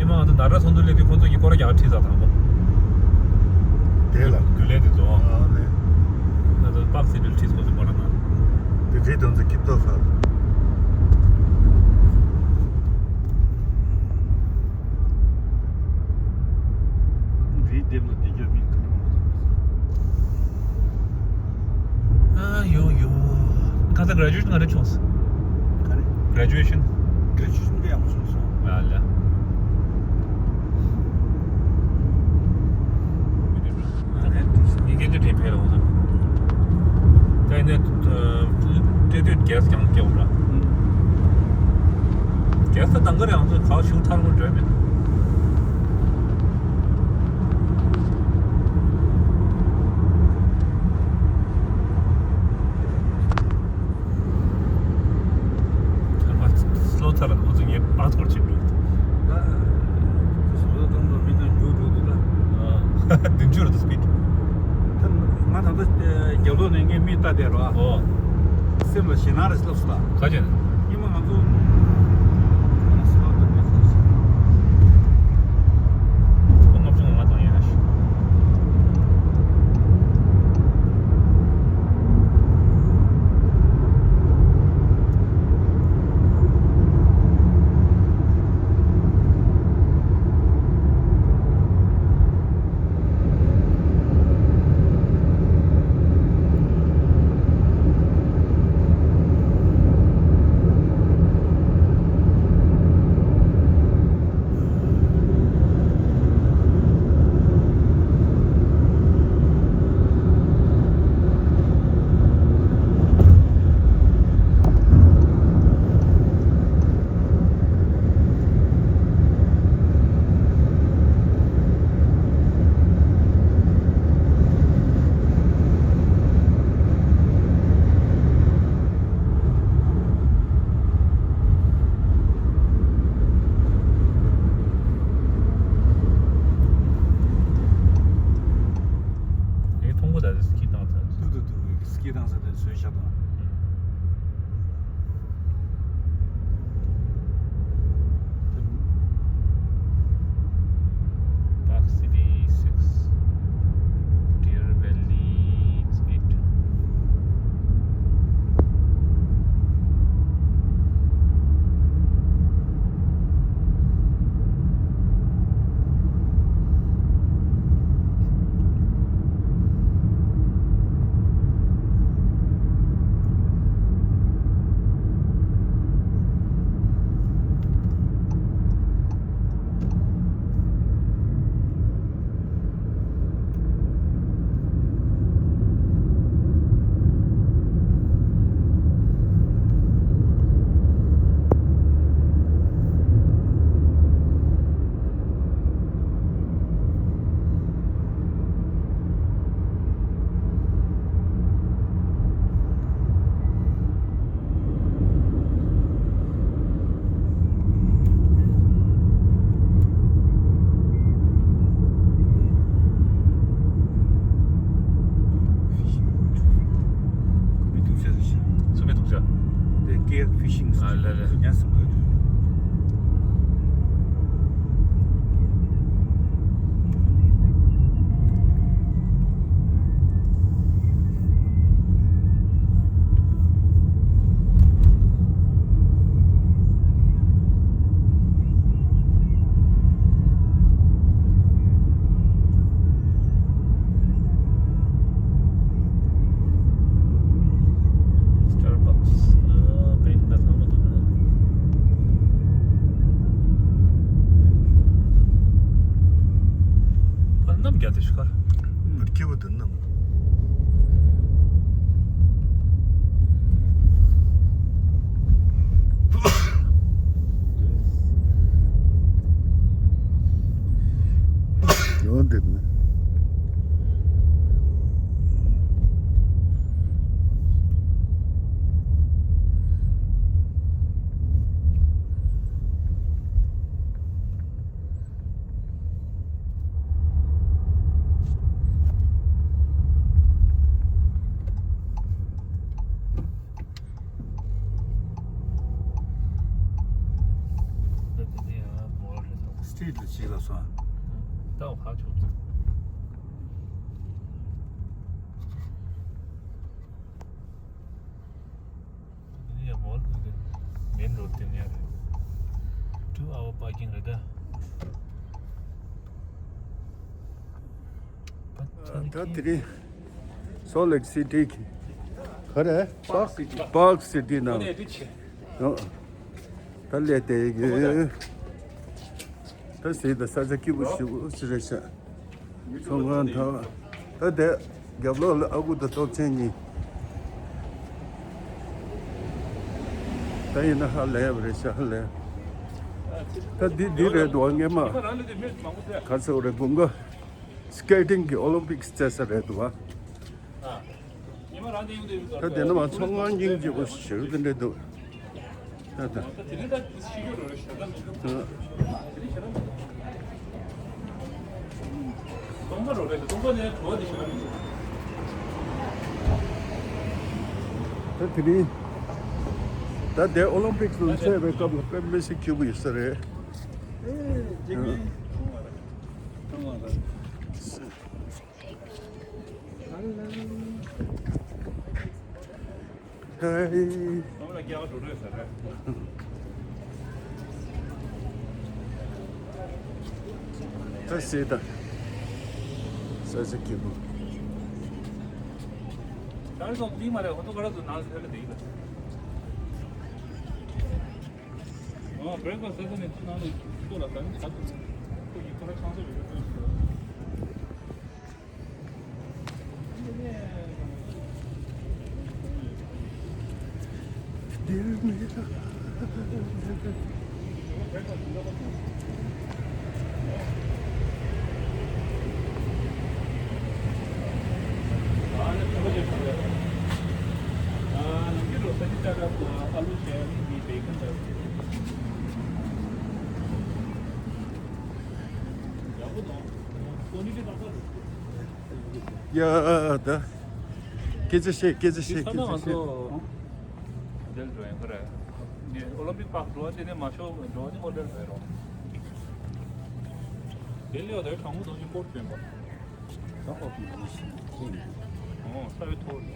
ཉི་མ་ང་ཚོ་ནཱ་ར་ཚོགས་འདུ་སླེབས་དུས་ཁོ་ཚོ་གིས་སྐོར་ར་རྒྱག་ཁྲིད་ས་དང་པོ། དེ་ལ། རྒྱུན་ལས་དེ་ཚོ། ཨ་ནི། ང་ཚོ་པག་སི་ཏིལ་ཁྲིད་ཁོ་ཚོ་སྐོར་ར་ན། དེ་རྗེས་དོན་ཚོ་ཁྱིམ་ཐོག་ས། འདིའི་དེབ་ལ་བསྡད་རྒྱུ་མི་གང་རུང་མ་གཏོགས། ཨ་ཡོ་ཡོ། ཁ་སང་graduation་ག་རེ་བྱུང་སོང་། ག་རེ། Graduation། Graduation་དེ་ཡག་པོ་བྱུང་སོང་། ཨ་ལ། ངས་སྐད་ཆ་དྲིས་ཕེབས་ལ་འོང་ན། ད་ཡིན་ན་སྤྲད་དུས་gas་ཀྱང་སྐྱེ་འོང་ར། gas་ད་དང་ག་རེ་ཡང་ཚོད་ཁག་ཤུགས་ཐར་མོ་འགྲོ་མེད། ཚར་མ་སློབ་ཚར་ལ་ཁོ་ཚོ་ངའི་པཱ་སི་པོར་ཊི་ཕྱིན་འགྲོ། ད་སོ་སོ་ཏང་ཏང་མི་དང་རྒྱུག་འགྲོ་འདུག་ད། བདུན་ཅུ་རེད་speed། ད་ང་ད་ལྟ་རྒྱབ་ལོགས་ནས་ངའི་མིག་ལྟ་བསྡད་རོགས། ཨོ། སེམས་ལ་ཞེད་སྣང་རེ་སླེབས་སོང་ད། ག་བྱས་ན། ཉི་མ་ང་ཚོ་ང་སོ་ལ་ད་མི་ཚོ་ཁོ་ལྔ་བཅུ་ང་ལྔ་བཏང་ཡོད་ན་ཞུ། ཉ་སུ་གོ། Starbucks. ཨ། པེ་ད་ཚང་མ་འདུག་ན། ཨ། གནམ་རྒྱག་དེ་ཤི་ཁར། མར་ཁྱི་བོ་དུ་གནམ། ཡོང་འདེབས་ནི། སི་ཊི་རི་ཊི་ལ་ཅིག་ལ་སོང་། ད་འོ་ཧ་ཆོག་འདི་ནི་ཡང་མོལ་དུ་མེན་རོ་ཌི་དེ་ནས་རེད། ཊུ་ཨ་ཝར་པར་ཀིང་རེད་ད། ད་དེ་རིང་སོལ་ལེག་སི་ཊི་གི་ག་རེ། པཱརྐ་སི་ཊི། པཱརྐ་སི་ཊི་ནང་། ད་ལས་དེ་གི་ད་ཟེར་ད་ས་ཆ་སྐྱིད་པོ་ཞིག་ཟེར་རེད་ཤག་ཚོང་ཁང་ཐང་། ད་དེ་རྒྱབ་ལོགས་ལ་ཨ་ཁུ་དང་སྟོབས་ཆེན་གཉིས། ད་ཡིན་ན་ཧ་ལས་པ་རེད་ཤག་ཧ་ལས། ད་འདི་འདི་རེད་འདུག་ཨ། སྔས་མ་ག་ཚོད་རེད། དགུན་ཁ་སི་ཀེ་ཊིང་གི་ཨོ་ལིམ་པིག་སི་རྩེ་ས་རེད་འདུག་ཨ། ད་དེ་ནས་མ་ཚོང་ཁང་སྙིང་རྗེ་པོ་ཞིག་དེ་འདྲ་འདུག་ད་ད། ད་དེ་རིང་ད་དེ་ཨོ་ལིམ་པིག་སི་ལ་འཚོགས་པའི་སྐབས་ལ་དཔེ་མི་སྲིད་སྐྱིད་པོ་ཡོད་ས་རེད། ཧེ། ད་སེ་ད། ས་ས་ཀི་མོ། ཨ། བྷི་རེག་ཕ་སི་ཊི་ཟེར་ནས་ཚུར་ནང་ལ་ཚུར་ལ་ཟ་ནི་ཟ་ཐུབ། ཁོ་ཡི་ཁོ་ར་ཆང་ས་ཡོད་པའི་དོན་ཞིག་ལ། ཡ་ད། སྐད་ཆ་བཤད། སྐད་ཆ་བཤད། སྐད་ཆ་བཤད། འདིར་འགྲོ་ཡིན་ཁོ་རེད། ནི་ཨོ་ལིམ་པིག་པཱག་འགྲོ་བ་དེ་ནས་མ་ཤོག་འགྲོ་བ་ནི་ཧོ་ཊེལ་རེད་རོ། དེ་ལས་ད་གྲང་མོ་དང་ཅིག་སྐོར་བྱོན་པ། ད་ཧོ་ཊེལ་ནང་ཞིག་ཁེངས་འདུག་ཨོ་ས་བའི་ཐོག་རེད།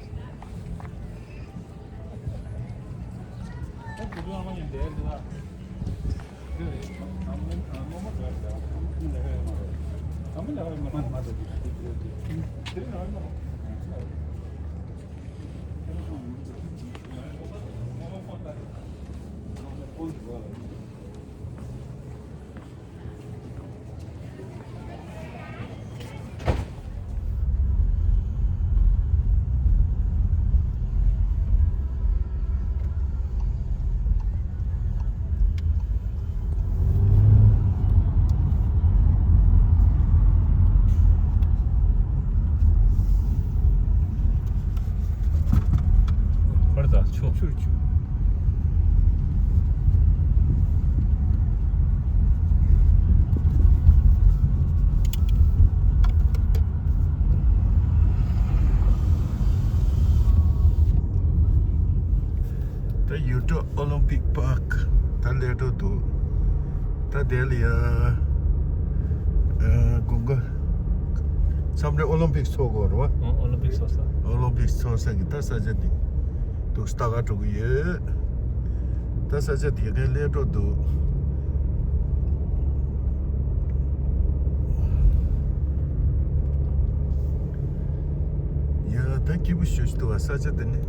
ད་དེ་དུས་ཨ་མ་ཡིན་དེ་ལ། ཧར་ད་ཆོ། ཆུ་ཆུ། ཀྲོ་ཨོ་ལིམ་པིག་པཱརྐ་ད་སླེབས་འགྲོ་འདུག་ད་དེ་ལ་ཡ་ཨ་དགུན་ཁ་མཚམས་རེ་ཨོ་ལིམ་པིག་ཚོགས་ཀྱི་ཡོད་རེད་བ། ཨོ་ལིམ་པིག་ཚོགས་ས། ཨོ་ལིམ་པིག་ཚོགས་ས་གི་ད་ས་ཆ་འདི་འདུག་ལྟ་ག་འགྲོ་གི་ཡོད། ད་ས་ཆ་དེ་གའི་སླེབས་འགྲོ་འདུག་ཡ་ད་སྐྱིད་པོ་ཞེ་ཅིག་འདུག་བ་ས་ཆ་དེ་ནི།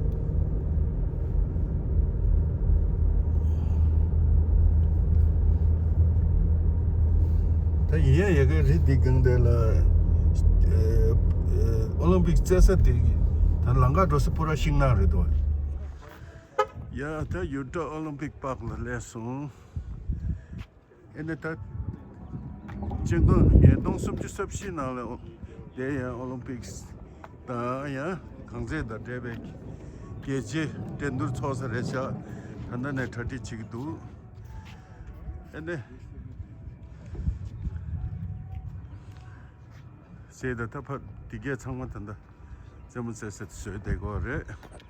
ད་ཡིན་ཡང་ཡ་གི་རི་འདི་སྒང་དེ་ལ་ཨ་ཨ་ཨོ་ལིམ་པིག་རྩེད་ས་དེ་ད་ལམ་ཁ་འགྲོ་ས་པུ་ར་ཤིང་ནགས་རེད་འདུག་ཡ་ད་ཡུ་ཀྲོ་ཨོ་ལིམ་པིག་པཱརྐ་ལ་སླེབས་སོང་། ཨེ་ནས་ད་སྤྱི་ལོ་ཉིས་སྟོང་སུམ་ཅུ་སོ་བཞི་ནང་ལ་དེ་ཡང་ཨོ་ལིམ་པིག་དང་ཡང་གངས་རྫས་དང་འབྲེལ་བའི་རྒྱལ་སྤྱིའི་འགྲན་བསྡུར་ཚོགས་ས་རེད་ཤག་ད་ལྟ་ནས་གྲ་སྒྲིག་བྱེད་ཀྱི་འདུག་ཨེ་ནས་ཟེར་ད་ད་ཕར་འདི་གས་ཚང་མ་ད་ལྟ་རྩེད་མོ་རྩེ་ས་དེ་བཟོས་བསྡད་ཀྱི་ཡོད་རེད།